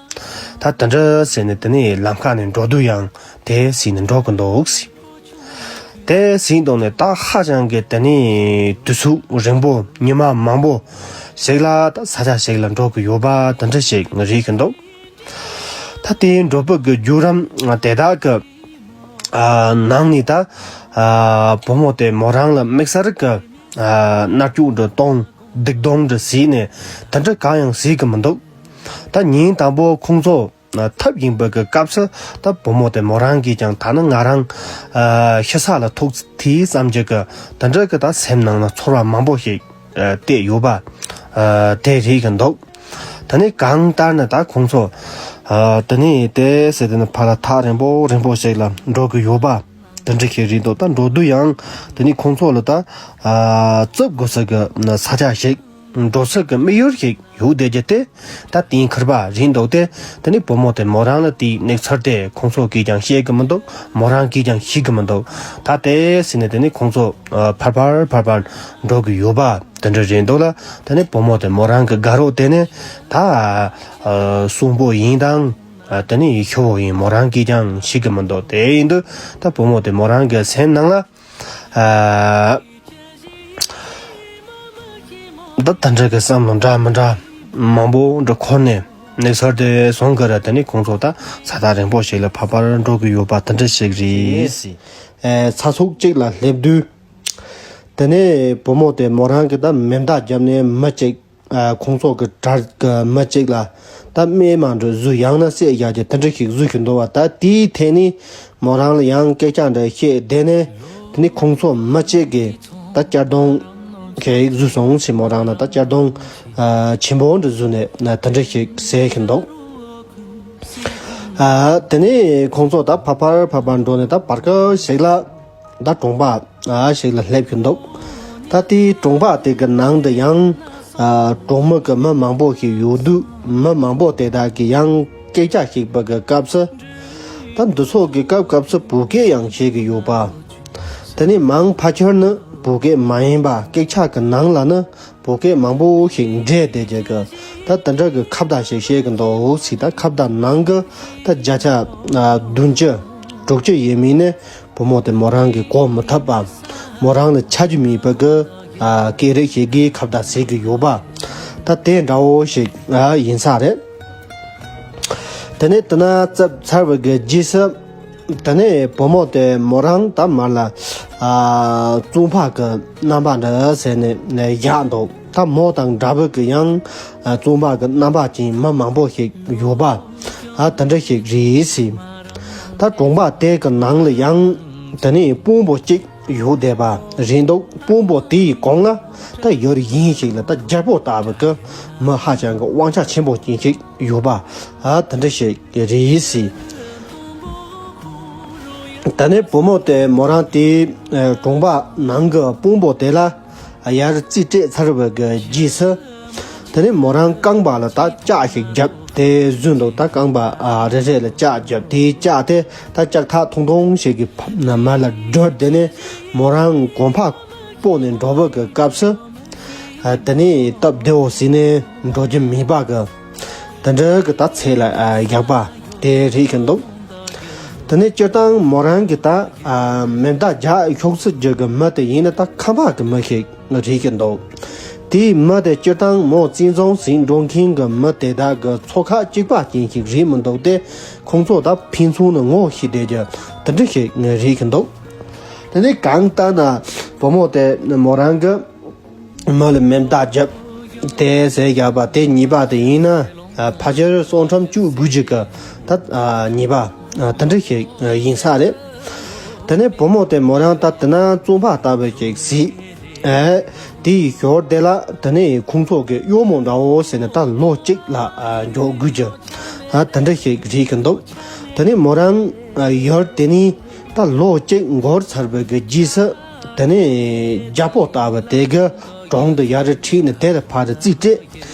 ད་དེ་འདྲ་བྱས་ནས་དེ་ནས་ལམ་ཁ་ནས་འགྲོ་དུས་ཡང་དེ་བྱས་ནས་འགྲོ་གི་འདུག་ཟེར། དེ་ཟིན་དོན་ནི་ད་ཧ་ཅང་གི་དེ་ནི་དུས་ཚོད་རིང་པོ་ཉི་མ་མང་པོ་ཞིག་ལ་ད་ས་ཆ་ཞིག་ལ་འགྲོ་གི་ཡོད་པ་དེ་འདྲ་ཞིག་རེད་གི་འདུག་ད་དེའི་འགྲོ་བུ་གི་བརྒྱུད་རིམ་དེ་དག་གི་ཨ། ནང་ནས་ད་ཨ། བུ་མོ་དེ་མོ་རང་ལ་དམིགས་བསལ་གི་ཨ། མནར་གཅོད་འདྲ་གཏོང་སྡིགས་གཏོང་འདྲ་བྱས་ནས་དེ་འདྲ་གང་ཡང་བྱེད་གི་མི་འདུག་ད་ཉིན་དང་པོ་ཁོང་ཚོ་ཐབ་ཡིན་པ་གི་སྐབས་སུ་ད་བུ་མོ་དེ་མོ་རང་གིས་ཀྱང་ད་ནི་ང་རང་ཨ། ཤི་ས་ལ་ཐུག་དེ་ཙམ་གྱི་གི་དེ་འདྲ་གི་ད་སེམས་ནང་ན་ཚོར་བ་མང་པོ་ཞིག་ཨ། བལྟས་ཡོད་པ་ཨ། དེ་རེད་གི་འདུག་ད་ནི་གང་ལྟར་ན་ད་ཁོང་ཚོ་ཨ། ད་ནི་དེ་ཟེར་དེ་ནི་ཕར་ལ་ཐག་རིང་པོ་རིང་པོ་ཞིག་ལ་འགྲོ་གི་ཡོད་པ་དེ་འདྲ་ཞིག་རེད་འདུག་ད་འགྲོ་དུས་ཡང་ད་ནི་ཁོང་ཚོ་ལ་ད་ཨ། བཙུགས་དགོས་ས་གི་ས་ཆ་ཞིག་འགྲོ་ས་གི་དམིགས་ཡུལ་ཞིག་ཡོད་བསྡད་རྒྱུ་དེ་ད་གཏན་འཁེལ་བ་རེད་འདུག་སྟེ། དེ་ནི་བུ་མོ་དེ་མོ་རང་ལ་དེའི་གནས་ཚུལ་དེ་ཁོང་ཚོ་གིས་ཀྱང་བཤད་གི་མི་འདུག་མོ་རང་གིས་ཀྱང་ཤེས་གི་མི་འདུག་ད་དེ་ཟིན་ནས་དེ་ནི་ཁོང་ཚོ་ཨ། ཕར་ཕར་ཕར་ཕར་འགྲོ་གི་ཡོད་པ་དེ་འདྲ་རེད་འདུག་ལ། དེ་ནི་བུ་མོ་དེ་མོ་རང་གི་དགའ་རོགས་དེ་ནི་ད་ཨ། གསོན་པོ་ཡིན་དང་ཨ། དེ་ནི་ཤི་བོ་ཡིན་མོ་རང་གིས་ཀྱང་ཤེས་གི་མི་འདུག་དེ་ཡིན་དུས་ད་བུ་མོ་དེ་མོ་རང་གི་སེམས་ནང་ལ་ཨ། ད་ད་འདྲ་གི་བསམ་བློ་འདྲ་མི་འདྲ་མང་པོ་འདྲ་འཁོར་ནས་གནས་ཚུལ་དེ་བཟུང་གི་ར། དེ་ནི་ཁོང་ཚོ་ད་ས་ཐག་རིང་པོ་ཞིག་ལ་ཕར་ཕར་འགྲོ་གི་ཡོད་པ་དེ་འདྲ་ཞིག་རེད། ཨེ། ཚ་ཚུགས་གཅིག་ལ་སླེབས་དུས་དེ་ནས་བུ་མོ་དེ་མོ་རང་གི་ད་མེ་མདའ་བརྒྱབ་ནས་མི་གཅིག་ཨ། ཁོང་ཚོ་གི་གྲལ་གི་མི་གཅིག་ལ་ད་རྨས་མ་འདྲ་བཟོས་ཡང་ན་བསད་བཞག་རྒྱུ་དེ་འདྲ་ཞིག་བཟོས་ཤིག་འདུག་བ། ད་དེའི་ཐད་ནས་མོ་རང་ལ་ཡང་སྐད་ཆ་འདྲ་བཤད་བསྡད་ནས་དེ་ནི་ཁོང་ཚོ་མི་གཅིག་གིས་ད་གཅར་རྡུང་ཞིག་བཟོས་སོང་ཞེས། མོ་རང་ལ་ད་གཅར་རྡུང་ཨ། ཆེན་པོ་འདྲ་བཟོས་ནས་ན་དེ་འདྲ་ཞིག་བྱས་ཤིག་འདུག་ཨ། དེ་ནས་ཁོང་ཚོ་ད་ཕར་ཕར་ཕར་ཕར་འགྲོ་ནས་ད་བར་སྐབས་ཤིག་ལ་ད་གྲོང་པ་ཨ་ཞིག་ལ་སླེབས་ཀྱི་འདུག་ད་དེའི་གྲོང་པ་དེ་གི་ནང་དུ་ཡང་ཨ་གྲོང་མི་གི་མི་མང་པོ་ཞིག་ཡོད་དུས། མི་མང་པོ་དེ་དག་གིས་ཡང་སྐད་ཆ་བཤད་པ་གི་སྐབས་སུ། ད་འདི་ཚོ་གི་སྐབས་སྐབས་སུ་བོད་སྐད་ཡང་བཤད་ཀྱི་ཡོད་པ། དེ་ནས་མང་ཕལ་ཆེར་ནི་བོད་སྐད་མ་ཡིན་པ་སྐད་ཆ་གི་ནང་ལ་ནི་བོད་སྐད་མང་པོ་ཞིག་འདྲེས་བསྡད་རྒྱུ་གི་ད་དེ་འདྲ་གི་ཁ་བརྡ་ཞིག་བཤད་ཀྱི་འདུག་ཟེར། ད་ཁ་བརྡ་ནང་གི་ད་བརྒྱ་ཆ་ཨ་བདུན་ཅུ་དྲུག་ཅུ་ཡས་མས་ནས་བུ་མོ་དེ་མོ་རང་གིས་གོ་མི་ཐུབ་པ། མོ་རང་ལ་ཆ་རྒྱུས་མེད་པ་གི་ཨ་སྐད་རིགས་ཤིག་གིས་ཁ་བརྡ་བྱེད་ཀྱི་ཡོད་པ། ད་དེ་འདྲ་བོ་ཞིག་ཨ་ཡིན་ས་རེད། དེ་ནས་དེ་ན་ཚར་བའི་གི་རྗེས་སུ། དེ་ནས་བུ་མོ་དེ་མོ་རང་ད་མར་ལ་ཨ་བཙོན་པ་གི་རྣམ་པ་འདྲ་བྱས་ནས་བཞག་འདུག་ད་མོ་དང་འདྲ་བོ་གི་ཡང་ཨ་བཙོན་པ་གི་རྣམ་པ་ཅན་མི་མང་པོ་ཞིག་ཡོད་པ་ཨ་དེ་འདྲ་ཞིག་རེད་ཟེར། ད་གྲོང་པ་དེ་གི་ནང་ལ་ཡང་དེ་ནས་དཔོན་པོ་གཅིག་ཡོད་བསྡད་པ་རེད་འདུག་དཔོན་པོ་དེའི་གོང་ལ་ད་ཡུལ་གཞན་ཞིག་ལ་ད་རྒྱལ་པོ་ལྟ་བུ་གི་མི་ཧ་ཅང་གི་དབང་ཆ་ཆེན་པོ་ཅན་ཞིག་ཡོད་པ་ཨ་དེ་འདྲ་ཞིག་རེད་ཟེར། ད་ནི་བུ་མོ་དེ་མོ་རང་དེའི་ཨ་གྲོང་པ་ནང་གི་དཔོན་པོ་དེ་ལ་ ཡར་རྩིས་སྤྲད་ཚར་བའི་གི་རྗེས་སུ། དེ་ནས་མོ་རང་རྐང་པ་ལ་ད་ལྕགས་ཤིག་བརྒྱབ་དེ་བཟོས་འདུག་ད་རྐང་པ་ཨ་རེ་རེ་ལ་ལྕགས་བརྒྱབ་དེ་ལྕགས་དེ་ད་ལྕགས་ཐག་ཐུང་ཐུང་ཞིག་གི་ཕ་ན་མར་ལ་སྦྲུལ་དེ་ནས་མོ་རང་གོམ་པ་སྤོ་ནས་འགྲོ་བའི་གི་སྐབས་སུ། ཨ་དེ་ནས་སྟབས་བདེ་བོ་ཟིན་ནས་འགྲོ་རྒྱུ་མེད་པ་གི། དེ་འདྲ་གི་ད་ཚེ་ལ་ཨ་བཞག་པ་དེ་རེད་གི་འདུག་དེ་ནས་སྤྱིར་བཏང་མོ་རང་གི་ད་ཨ་མེ་མདའ་རྒྱག་ཤོག་སྲིད་རྒྱུ་གི་མི་དེ་ཡིན་ན་ད་ཁམས་པ་གི་མི་ཞིག་རེད་གི་འདུག་དེའི་མི་དེ་སྤྱིར་བཏང་མོ་བཙན་བཟུང་ཟིན་འགྲོ་མཁན་གི་མི་དེ་དག་གི་ཚོ་ཁག་གཅིག་པ་ཅན་ཞིག་རེད་མི་འདུག་སྟེ། ཁོང་ཚོ་ད་ཕན་ཚུན་ནི་ངོ་ཤེས་བསྡད་རྒྱུ་དེ་འདྲ་ཞིག་རེད་གི་འདུག་དེ་ནས་གང་ལྟར་ན་བུ་མོ་དེ་མོ་རང་གི་མི་ལ་མེ་མདའ་བརྒྱབ་དེ་ཟེར་བཞག་པ་དེ་གཉིས་པ་དེ་ཡིན་ན་ཨ་ཕལ་ཆེར་སོ་ཁྲམ་བཅུ་དགུ་ཅིག་གི་ད་ཨ་ཉེས་པ་ཨ་དེ་འདྲ་ཞིག་ཡིན་ས་རེད། དེ་ནས་བུ་མོ་དེ་མོ་རང་ད་དེ་ན་བཙོན་པ་ལྟ་བུ་ཞིག་གཟིགས། ཨེ། དེའི་ཞོར་དེ་ལ་དེ་ནས་ཁོང་ཚོ་གི་གཡོག་མོ་འདྲ་བོ་ཟེར་ནས་ད་ལོ་གཅིག་ལ་ཨ་འཇོག་དགོས་ཀྱི་ཨ་དེ་འདྲ་ཞིག་རེད་གི་འདུག་དེ་ནས་མོ་རང་ཨ་ཡུལ་དེ་ནས་ད་ལོ་གཅིག་འགོར་ཚར་བའི་གི་རྗེས་སུ། དེ་ནས་རྒྱལ་པོ་ལྟ་བུ་དེ་གི་གྲོང་དུ་ཡར་ཁྲིད་ནས་དེ་ལ་ཕར་རྩིས་སྤྲད།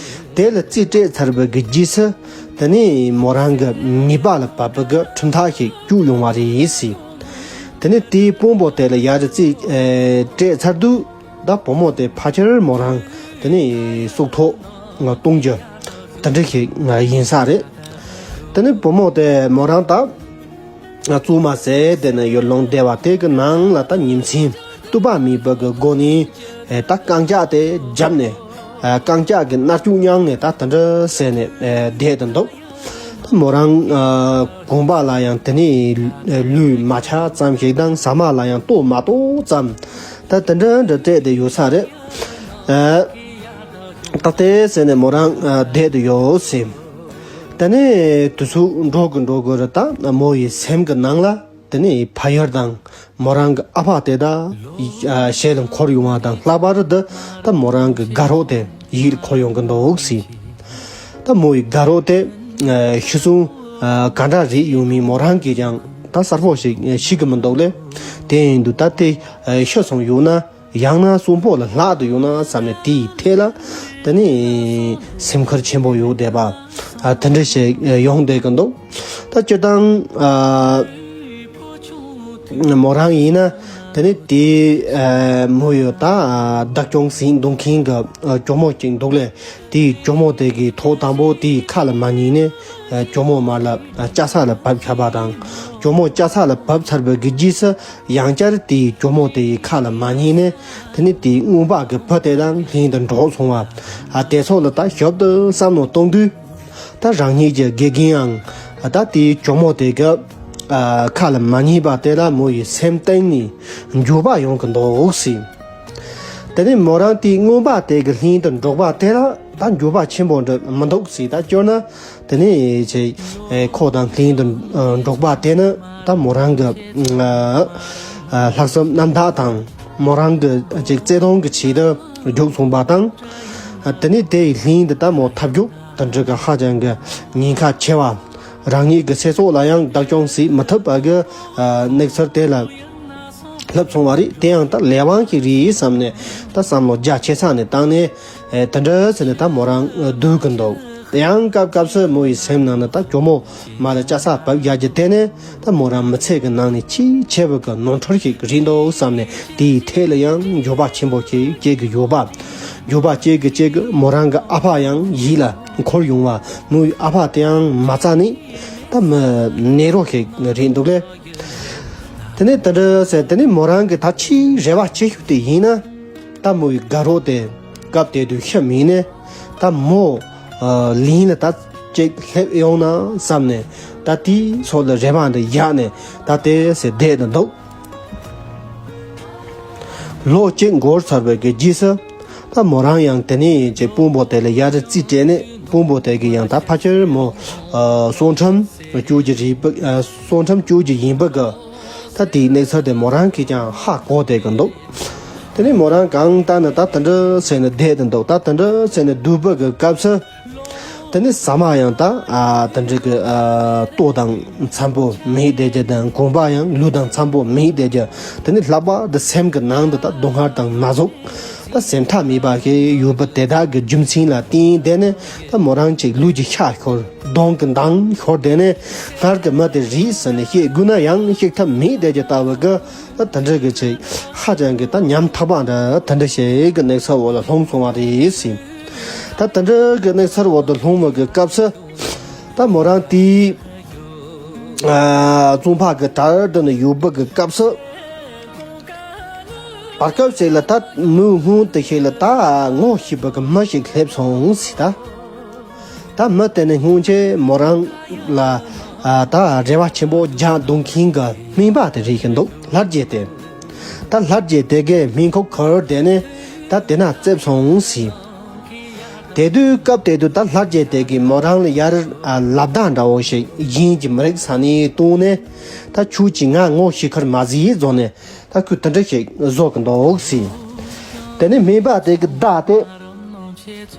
དེ་ལ་རྩིས་སྤྲད་ཚར་བའི་གི་རྗེས་སུ། དེ་ནས་མོ་རང་གི་ཉེས་པ་ལ་བབས་པའི་གི་ཁྲིམས་ཐག་ཞིག་བཅད་ཡོང་བ་རེད་ཟེར། དེ་ནས་དེའི་དཔོན་པོ་དེ་ལ་ཡར་རྩིས་ཨེ་སྤྲད་ཚར་དུས། ད་བུ་མོ་དེ་ཕལ་ཆེར་མོ་རང་དེ་ནས་སྲོག་ཐོག་གཏོང་རྒྱུ་དེ་འདྲ་ཞིག་ཡིན་ས་རེད། དེ་ནས་བུ་མོ་དེ་མོ་རང་ད་བཙུན་མ་ཟེར་དེ་ནས་ཡར་ལོངས་བསྡད་པ་དེ་གི་ནང་ལ་ད་ཉིན་མཚན་རྟུག་པ་མེད་པ་གི་སྒོ་ནས་ད་རྐང་ལྕགས་དེ་བརྒྱབ་ནས་རྐང་ལྕགས་ཀྱི་མནར་གཅོད་མྱངས་ནས་ད་དེ་འདྲ་ཟེར་ནས་བསྡད་དེ་འདུག་ད་མོ་རང་ཨ་གོམ་པ་ལ་ཡང་དེ་ནས་ལུས་མ་ཆག་ཙམ་ཞིག་དང་ཟ་མ་ལ་ཡང་ལྟོ་མ་ལྟོགས་ཙམ། ད་དེ་འདྲ་འདྲ་སྤྲད་དེ་ཡོད་ས་རེད། ཨ་ད་དེ་ཟེར་ནས་མོ་རང་ཨ་བསྡད་དེ་ཡོད་ཟེར། དེ་ནས་དུས་ཚོད་འགྲོ་གི་འགྲོ་གི་རེད། ད་མོ་ཡི་སེམས་ཀྱི་ནང་ལ་དེ་ནས་ཕ་ཡུལ་དང་། མོ་རང་གི་ཨ་ཕ་དེ་ད་ཞལ་ལ་འཁོར་ཡོང་བ་དང་ལྷག་པར་དུ་ད་མོ་རང་གི་དགའ་རོགས་དེ་ཡིད་འཁོར་ཡོང་གི་འདུག་ཟེར། ད་མོ་ཡི་དགའ་རོགས་དེ་ཤི་སོང་ག་འདྲ་རེད་ཡོང་མིན་མོ་རང་གིས་ཀྱང་ད་གསལ་པོ་ཞིག་ཤེས་ཀྱི་མི་འདུག་ལེ། དེ་ཡིན་དུས་ད་དེ་ཤི་སོང་ཡོད་ན་ཡང་ན་གསོན་པོ་ལ་ལྷག་ཏུ་ཡོད་ན་བསམ་ནས་དེའི་ཐད་ལ་དེ་ནས་སེམས་ཁུར་ཆེན་པོ་ཡོད་བསྡད་པ་དེ་འདྲ་ཞིག་ཡོང་བསྡད་ཀྱི་འདུག་ད་སྤྱིར་བཏང་མོ་རང་ཡིན་ན་དེ་ནི་དེ་མོ་ཡོད་ད་བདག་སྐྱོང་ཟིན་གཏོང་མཁན་གྱི་གྱོག་མོ་གཅིག་འདུག་ལས། དེའི་གྱོག་མོ་དེ་གི་ཐོག་དང་པོ་དེའི་ཁ་ལ་མ་ཉན་ནས་གྱོག་མོ་མར་ལ་ལྕགས་ས་ལ་བབས་ཁྱབ་པ་དང་། གྱོག་མོ་ལྕགས་ས་ལ་བབས་ཚར་བའི་གི་རྗེས་སུ་ཡང་བསྐྱར་དེའི་གྱོག་མོ་དེའི་ཁ་ལ་མ་ཉན་ནས་དེ་ནི་དེའི་རྔོན་པ་གི་བུ་དེ་དང་ལྷན་དུ་འགྲོགས་སོང་བ། དེ་ཚོ་ལ་ད་ཞིབ་ཏུ་བསམ་བློ་གཏོང་དུས། ད་རང་ཉིད་ཀྱི་དགེ་རྒན་ཡང་ད་དེའི་གྱོག་མོ་དེ་གི་ཨ་ཁ་ལ་མ་ཉན་པ་དེ་ལ་མོ་ཡི་སེམས་གཏིང་ནས་འགྱོད་པ་ཡོང་གི་འདུག་ཟེར། དེ་ནས་མོ་རང་དེའི་རྔོན་པ་དེ་གི་ལྷན་དུ་འགྲོགས་པ་དེ་ལ་ད་འགྱོད་པ་ཆེན་པོ་འདྲ་མི་འདུག་ཟེར། ད་སྤྱིར་ན་དེ་ནས་ཅིག་ཁོ་དང་ལྷན་དུ་འགྲོགས་པ་དེ་ནི་ད་མོ་རང་གི་ཨ་ལྷག་བསམ་རྣམ་དག་དང་མོ་རང་གི་ཅིག་བརྩེ་དུང་གི་ཆེད་དུ་རྒྱུགས་སོང་བ་དང་། དེ་ནས་དེའི་ལྷན་དུ་ད་མོ་ཐབས་རྒྱུགས། དེ་འདྲ་གི་ཧ་ཅང་གི་ཉེན་ཁ་ཆེ་བ། རང་ཉིད་ཀྱི་ཚེ་སྲོག་ལ་ཡང་བདག་སྐྱོང་བྱེད་མི་ཐུབ་པ་གི་ཨ་གནས་ཚུལ་དེ་ལ་ལྷུང་སོང་བ་རེད། དེ་ཡང་ད་ལས་དབང་ཞིག་རེད་བསམ་ནས་ད་བསམ་བློ་རྒྱ་ཆེ་ས་ནས་བཏང་ནས་ཨེ་དེ་འདྲ་ཟེར་ནས་ད་མོ་རང་སྡོད་ཀྱི་འདུག་ཡང་སྐབས་སྐབས་སུ་མོ་ཡི་སེམས་ནང་ན་ད་གྱོག་མོ་མར་ལ་ལྕགས་ས་བབས་རྒྱག་རྒྱུ་དེ་ནས། ད་མོ་རང་མི་ཚེ་གི་ནང་ནས་ཆེས་ཆེ་བ་གི་ནོར་འཁྲུལ་ཞིག་རེད་འདུག་བསམ་ནས་དེའི་ཐད་ལ་ཡང་འགྱོད་པ་ཆེན་པོ་ཞིག་སྐྱེ་གི་ཡོད་པ། འགྱོད་པ་སྐྱེ་གི་སྐྱེ་གི་མོ་རང་གི་ཨ་ཕ་ཡང་ཡིད་ལ་འཁོར་ཡོང་བ། མོའི་ཨ་ཕ་དེ་ཡང་མ་རྩ་ནས་ད་མི་ནད་རོ་ཞིག་རེད་འདུག་ལེ། དེ་ནས་དེ་འདྲ་ཟེར། དེ་ནས་མོ་རང་གི་ད་ཆེས་རེ་བ་ཆེ་ཤོས་དེ་ཡིན་ན། ད་མོ་ཡི་དགའ་རོགས་དེ་སྐབས་དེ་དུས་ཤི་མིན་ནས་ད་མོ་ཨ་ལིང་ལ་ད་ཅིག་སླེབས་ཡོང་ན་བསམ་ནས་ད་དེའི་ཚོགས་ལ་རེ་བ་འདི་བཞག་ནས་ད་དེ་ཟེར་བསྡད་དུ་འདུག་ལོ་གཅིག་འགོར་ཚར་བའི་གི་རྗེས་སུ་ད་མོ་རང་ཡང་དེ་ནས་ཅིག་དཔོན་པོ་དེ་ལ་ཡར་རྩིས་སྤྲད་ནས་དཔོན་པོ་དེ་གི་ཡང་ད་ཕལ་ཆེར་མོ་ཨ་སོ་ཁྲམ་བཅུག་རྒྱུ་རེད་པ། ཨ་སོ་ཁྲམ་བཅུག་རྒྱུ་ཡིན་པ་གི། ད་དེའི་གནས་ཚུལ་དེ་མོ་རང་གིས་ཀྱང་ཧ་གོ་བསྡད་ཀྱི་འདུག་དེ་ནས་མོ་རང་གང་ལྟར་ན་ད་དེ་འདྲ་ཟེར་ནས་བསྡད་དེ་འདུག་ད་དེ་འདྲ་ཟེར་ནས་སྡོད་པ་གི་སྐབས་སུ། དེ་ནས་ཟ་མ་ཡང་ད་ཨ་དེ་འདྲ་གི་ཨ་ལྟོ་དང་འཚམ་པོ་མེད་བསྡད་རྒྱུ་དང་གོམ་པ་ཡང་ལུས་དང་འཚམ་པོ་མེད་བསྡད་རྒྱུ། དེ་ནས་ལྷག་པར་དུ་སེམས་ཀྱི་ནང་དུ་ད་སྡུག་བསྔལ་དང་ན་ཟུག་ད་ ད་སེམས་ཐག་མེད་པ་ཞིག་ཡོད་པ་དེ་དག་གི་རྒྱུ་མཚན་ལ་བརྟེན་བསྡད་ནས། ད་མོ་རང་ཅིག་ལུས་ཀྱི་ཤ་ཤོར། གདོང་གི་མདངས་ཤོར་བསྡད་ནས། སྔར་གྱི་མི་དེ་རེད་ཟེར་ནས་བཤད་དགོས་ན་ཡང་བཤད་ཐབས་མེད་བསྡད་ཀྱི་ལྟ་བུ་གི། ད་དེ་འདྲ་གི་ཅིག་ཧ་ཅང་གི་ད་ཉམ་ཐག་པ་འདྲ་དེ་འདྲ་ཞིག་གི་གནས་ཚུལ་འོག་ལ་ལྷུང་སོང་བ་རེད་ཟེར། ད་དེ་འདྲ་གི་གནས་ཚུལ་འོག་ཏུ་ལྷུང་བ་གི་སྐབས་སུ། ད་མོ་རང་དེའི་ཨ་བཙོན་ཕག་གི་གྲལ་དུ་ནས་ཡོད་པ་གི་སྐབས་སུ། བར་སྐབས་ཤིག་ལ་ད་མོའི་སྔུན་དུ་ཞིག་ལ་ད་ངོ་ཤེས་པ་གི་མི་ཞིག་སླེབས་སོང་ཟེར་ད། ད་མི་དེ་ནི་སྔོན་ཆད་མོ་རང་ལ་ཨ་ད་རེ་བ་ཆེན་པོ་རྒྱག་འདུག་མཁན་གི་སྨན་པ་དེ་རེད་ཀྱི་འདུག་ལྷ་རྗེ་དེ། ད་ལྷ་རྗེ་དེ་གས་སྨན་ཁབ་ཁུར་དེ་ནས་ད་དེ་ན་བཙལ་སོང་ཟེར། དེ་དུས་སྐབས་དེ་དུས་ད་ལྷ་རྗེ་དེ་གིས་མོ་རང་ལ་ཡར་ཨ་ལབ་དག་འདྲ་བོ་ཞིག་གཞན་གྱི་མི་རིགས་ས་ནས་བཏང་ནས། ད་ཁྱོད་ཀྱིས་ང་ངོ་ཤེས་ཁར་མ་ཟིག་བཟོ་ནས། ད་ཁོས་དེ་འདྲ་ཞིག་བཟོ་གི་འདུག་ཟེར། དེ་ནས་སྨན་པ་དེ་གིས་བདག་དེ།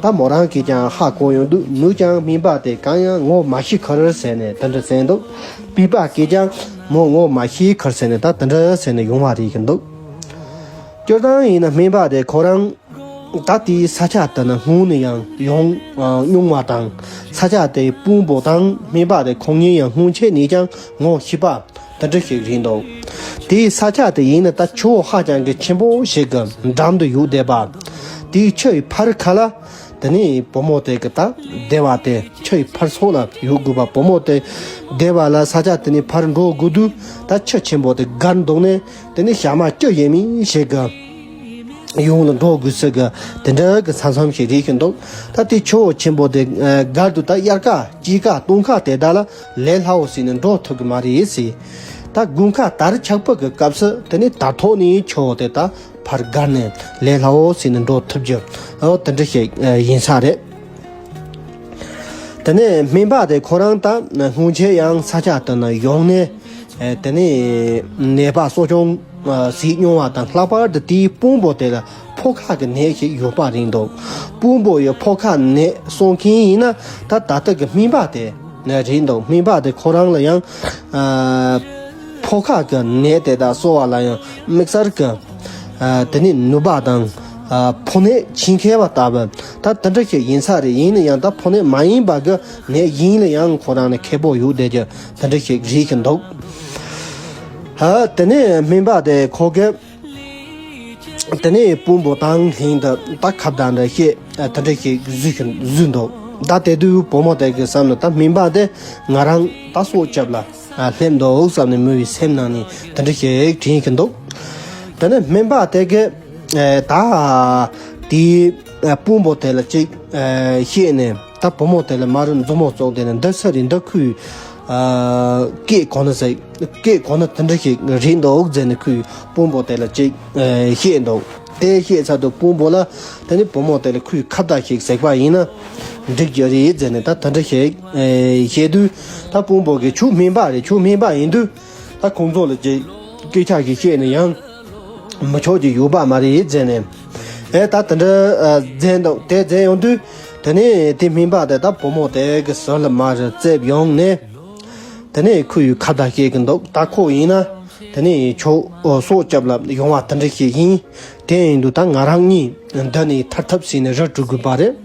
ད་མོ་རང་གིས་ཀྱང་ཧ་གོ་ཡོང་དུས། མོས་ཀྱང་སྨན་པ་དེ་གང་ཡང་ངོ་མ་ཤེས་ཁར་ཟེར་ནས་དེ་འདྲ་ཟེར་འདུག་པཱི་པ་གིས་ཀྱང་མོ་ངོ་མ་ཤེས་ཁར་ཟེར་ནས་ད་དེ་འདྲ་ཟེར་ནས་ཡོང་བ་རེད་ཀྱི་འདུག་སྤྱིར་བཏང་ཡིན་ན་སྨན་པ་དེ་ཁོ་རང་ད་དེའི་ས་ཆ་དེ་ན་སྔོན་ནས་ཡང་ཡོང་མྱོང་བ་དང་། ས་ཆ་དེའི་དཔོན་པོ་དང་སྨན་པ་དེ་ཁོང་གཉིས་ཡང་སྔོན་ཆད་ནས་ཀྱང་ངོ་ཤེས་པ་དེ་འདྲ་ཞིག་རེད་འདུག་དེའི་ས་ཆ་དེ་ཡིན་ན་ད་ཆུ་བོ་ཧ་ཅང་གི་ཆེན་པོ་ཞིག་གི་འགྲམ་དུ་ཡོད་བསྡད་པ། དེའི་ཆུ་ཡི་ཕར་ཁ་ལ། དེ་ནས་བུ་མོ་དེ་གི་ད་སྡེ་བ་དེ་ཆུ་ཡི་ཕར་ཕྱོགས་ལ་ཡོད་དགོས་པ། བུ་མོ་དེ་སྡེ་བ་ལ་ས་ཆ་དེ་ནས་ཕར་འགྲོ་དགོས་དུས། ད་ཆུ་ཆེན་པོ་དེ་བརྒལ་འདུག་ནས། དེ་ནས་ཞག་མ་བཅུ་ཡས་མས་ཞིག་གི་ཡོངས་ལ་འགྲོ་དགོས་ས་གི་དེ་འདྲ་གི་ས་མཚམས་ཤིག་རེད་ཀྱི་འདུག་ད་དེ་ཆུ་བོ་ཆེན་པོ་དེ་བརྒལ་དུས་ད་དབྱར་ཁ་དཔྱིད་ཁ་སྟོན་ཁ་དེ་དག་ལ་ལས་སླ་བོ་ཟིག་ནས་འགྲོ་ཐུབ་གི་མ་རེད་ཟེར། ད་དགུན་ཁ་དར་འཁྱག་པོ་གི་སྐབས་སུ་དེ་ནས་དར་ཐོག་ནས་ཆུ་བོ་དེ་ད་ཕར་བརྒལ་ནས་ལས་སླ་བོ་ཟིག་ནས་འགྲོ་ཐུབ་རྒྱུ། ཨོ་དེ་འདྲ་ཞིག་ཡིན་ས་རེད། དེ་ནས་སྨན་པ་དེ་ཁོ་རང་ད་སྔོན་ཆད་ཡང་ས་ཆ་དེ་ན་ཡོང་ནས། ཨེ་དེ་ནས་ནད་པ་གསོ་སྐྱོང་ཨ་བྱེད་མྱོང་བ་དང་། ལྷག་པར་དུ་དེའི་དཔོན་པོ་དེ་ལ་ཕོ་ཁ་གི་ནད་ཞིག་ཡོད་པ་རེད་འདུག་དཔོན་པོ་ཡི་ཕོ་ཁ་ནད་གསོ་མཁན་ཡིན་ན་ད་ད་ལྟ་གི་སྨན་པ་དེ་ནས་རེད་འདུག་སྨན་པ་དེ་ཁོ་རང་ལ་ཡང་ཨ་ཕོ་ཁ་གི་ནད་དེ་དག་གསོ་བ་ལ་ཡང་དམིགས་བསལ་གྱི་ཨ་དེ་ནས་ནུས་པ་དང་ཨ་ཕོ་ནད་ཆེ་མཁས་པ་ལྟ་བུ། ད་དེ་འདྲ་ཞིག་ཡིན་ས་རེད། ཡིན་ན་ཡང་ད་ཕོ་ནད་མ་ཡིན་པ་གི་ནད་ཡིན་ལ་ཡང་ཁོ་རང་ལ་མཁས་པོ་ཡོད་བསྡད་རྒྱུ་དེ་འདྲ་ཞིག་རེད་ཀྱི་འདུག་ཨ་དེ་ནས་སྨན་པ་དེ་ཁོ་གི་དེ་ནས་དཔོན་པོ་དང་ལྷན་དུ་ད་ཁ་བརྡ་འདྲ་བཤད། ཨ་དེ་འདྲ་ཞིག་བཟོས་བཟོས་འདུག་ད་དེ་དུས་བུ་མོ་དེ་གི་བསམ་ན་ད་སྨན་པ་དེ་ང་རང་ད་སྲོག་སྐྱབས་ལ་ཨ་སླེབས་འདུག་བསམ་ནས་མོ་བའི་སེམས་ནང་ནས་དེ་འདྲ་ཞིག་དྲན་གྱི་འདུག་དེ་ནས་སྨན་པ་དེ་གི་ཨ་ད་དེའི་ཨ་དཔོན་པོ་དེ་ལ་ཅིག་ཨ་བཤད་ནས། ད་བུ་མོ་དེ་ལ་མ་རུ་མཛུབ་མོ་བཙུགས་དེ་ནས་འདི་ས་རེད། འདི་ཁོའི་ཨ་སྐད་གོ་ན་ཟེར། སྐད་གོ་ན་དེ་འདྲ་ཞིག་རེད་འདུག་ཟེར་ནས་ཁོའི་དཔོན་པོ་དེ་ལ་ཅིག་ཨ་བཤད་འདུག་དེ་བཤད་ཚར་དུས་དཔོན་པོ་ལ་དེ་ནས་བུ་མོ་དེ་ལ་ཁོའི་ཁ་བརྡ་ཞིག་ཟེར་བ་ཡིན་ན་འགྲིག་རྒྱུ་རེད་ཟེར་ནས། ད་དེ་འདྲ་ཞིག་ཨ་བཤད་དུས། ད་དཔོན་པོ་གིས་ཁྱོད་སྨན་པ་རེད། ཁྱོད་སྨན་པ་ཡིན་དུས་ད་ཁོང་ཚོ་ལ་ཅིག་སྐད་ཆ་ཞིག་བཤད་ན་ཡང་མི་ཆོག་རྒྱུ་ཡོད་པ་མ་རེད་ཟེར་ནས། ཨེ་ད་དེ་འདྲ་ཨ་མཛད་འདུག་དེ་མཛད་ཡོང་དུས་དེ་ནས་དེ་སྨན་པ་དེ་ད་བུ་མོ་དེ་གི་ཟུར་ལ་མར་བཙལ་ཡོང་ནས། དེ་ནས་ཁོ་ཡི་ཁ་བརྡ་བཤད་ཀྱི་འདུག་ད་ཁོ་ཡིན་ན་དེ་ནས་ཁྱོད་སྲོག་སྐྱབས་ལ་ཡོང་བ་དེ་འདྲ་ཞིག་ཡིན། དེ་ཡིན་དུས་ད་ང་རང་གཉིས་འདི་ནས་ཐར་ཐབས་བྱས་ནས་ར་འགྲོ་དགོས་པ་རེད།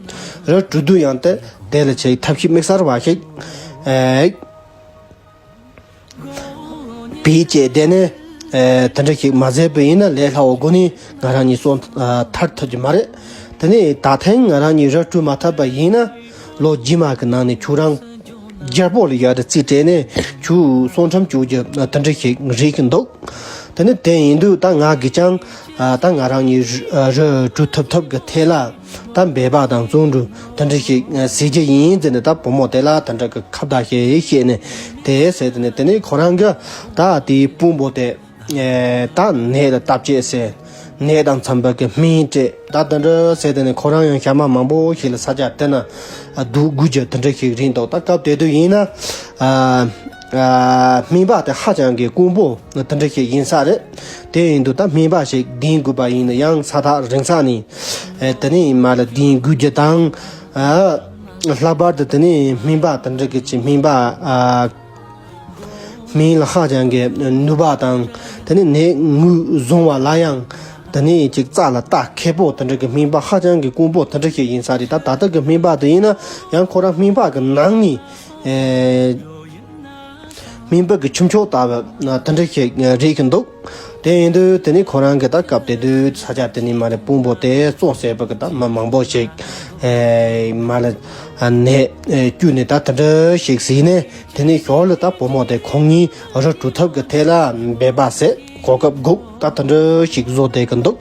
ར་འགྲོ་དུས་ཡང་དེ་དེ་ལ་ཆེ་ཐབས་ཤེས་དམིགས་བསལ་བ་ཞིག་ཨེ་བེད་སྤྱད་དེ་ནས་ཨེ་དེ་འདྲ་ཞིག་མ་མཛད་པ་ཡིན་ན་ལས་སླ་བོ་སྒོ་ནས་ང་རང་གཉིས་སྲོག་ཨ་ཐར་ཐུབ་ཀྱི་མ་རེད། དེ་ནས་ད་ཐེངས་ང་རང་གཉིས་ར་འགྲོ་མ་ཐུབ་པ་ཡིན་ན་ལོ་རྗེས་མ་གི་ནང་ནས་ཁྱོད་རང་རྒྱལ་པོ་ལ་ཡར་རྩིས་སྤྲད་ནས་ཁྱོད་སྲོག་ཁྲིམས་གཅོད་རྒྱུ་དེ་འདྲ་ཞིག་རེད་ཀྱི་འདུག་དེ་ནས་དེ་ཡིན་དུས་ད་ང་གིས་ཀྱང་ཨ་ད་ང་རང་གཉིས་ར་ར་འགྲོ་ཐུབ་ཐབས་ཀྱི་ཐད་ལ་ད་འབད་པ་དང་བརྩོན་འགྲུས་དེ་འདྲ་ཞིག་ཨ་བྱེད་རྒྱུ་ཡིན་ཟེར་ནས། ད་བུ་མོ་དེ་ལ་དེ་འདྲ་གི་ཁ་བརྡ་ཞིག་བཤད་ནས་དེ་ཟེར། དེ་ནས་དེ་ནས་ཁོ་རང་གིས་ད་དེའི་དཔོན་པོ་དེ་ཨེ་ད་ནད་ལ་བརྟག་དཔྱད་བྱས། ནད་དང་འཚམ་པ་གི་སྨན་སྤྲད། ད་དེ་འདྲ་བྱས། དེ་ནས་ཁོ་རང་ཡང་ཞག་མ་མང་པོ་ཞིག་ལ་ས་ཆ་དེ་ན་ཨ་སྡོད་དགོས་རྒྱུ་དེ་འདྲ་ཞིག་རེད་འདུག་ད་སྐབས་དེ་དུས་ཡིན་ན་ཨ་ཨ་སྨན་པ་དེ་ཧ་ཅང་གི་དཀོན་པོ་དེ་འདྲ་ཞིག་ཡིན་ས་རེད། དེ་ཡིན་དུས་ད་སྨན་པ་ཞིག་འདེམས་དགོས་པ་ཡིན་ན་ཡང་ས་ཐག་རིང་ས་ནས་ཨེ་དེ་ནས་མར་ལ་འདེམས་དགོས་རྒྱུ་དང་། ཨ་ལྷག་པར་དུ་དེ་ནས་སྨན་པ་དེ་འདྲ་གི་ཅིག་སྨན་པ་ཨ་སྨན་ལ་ཧ་ཅང་གི་ནུས་པ་དང་། དེ་ནས་ནད་ངོས་བཟུང་བ་ལ་ཡང་ དེ་ནས་ཅིག་རྩ་ལ་རྟ་ཁེ་པོ་དེ་འདྲ་གི་སྨན་པ་ཧ་ཅང་གི་དཀོན་པོ་དེ་འདྲ་ཞིག་ཡིན་ས་རེད། ད་ད་ལྟ་གི་སྨན་པ་དེ་ཡིན་ན་ཡང་ཁོ་རང་སྨན་པ་གི་ནང་ནས་ཨེ། སྨན་པ་གི་ཁྱུ་མཆོག་ལྟ་བུ་དེ་འདྲ་ཞིག་རེད་གི་འདུག་དེ་ཡིན་དུས་དེ་ནས་ཁོ་རང་གི་ད་སྐབས་དེ་དུས་ས་ཆ་དེ་ནས་མ་རེད། དཔོན་པོ་དེ་བཙོང་ཟེར་བ་གི་ད་མི་མང་པོ་ཞིག་ཨེ་མ་ལ་ནས་ཨེ་བསྐྱུར་ནས་ད་དེ་འདྲ་ཞིག་ཟིན་ནས། དེ་ནས་ཞོར་ལ་ད་བུ་མོ་དེ་ཁོང་གཉིས་རི་གྲོ་ཐོབ་ཀྱི་ཐད་ལ་འབད་པ་ཟེར་གོ་སྐབས་སྒུག་ད་དེ་འདྲ་ཞིག་བཟོ་བསྡད་ཀྱི་འདུག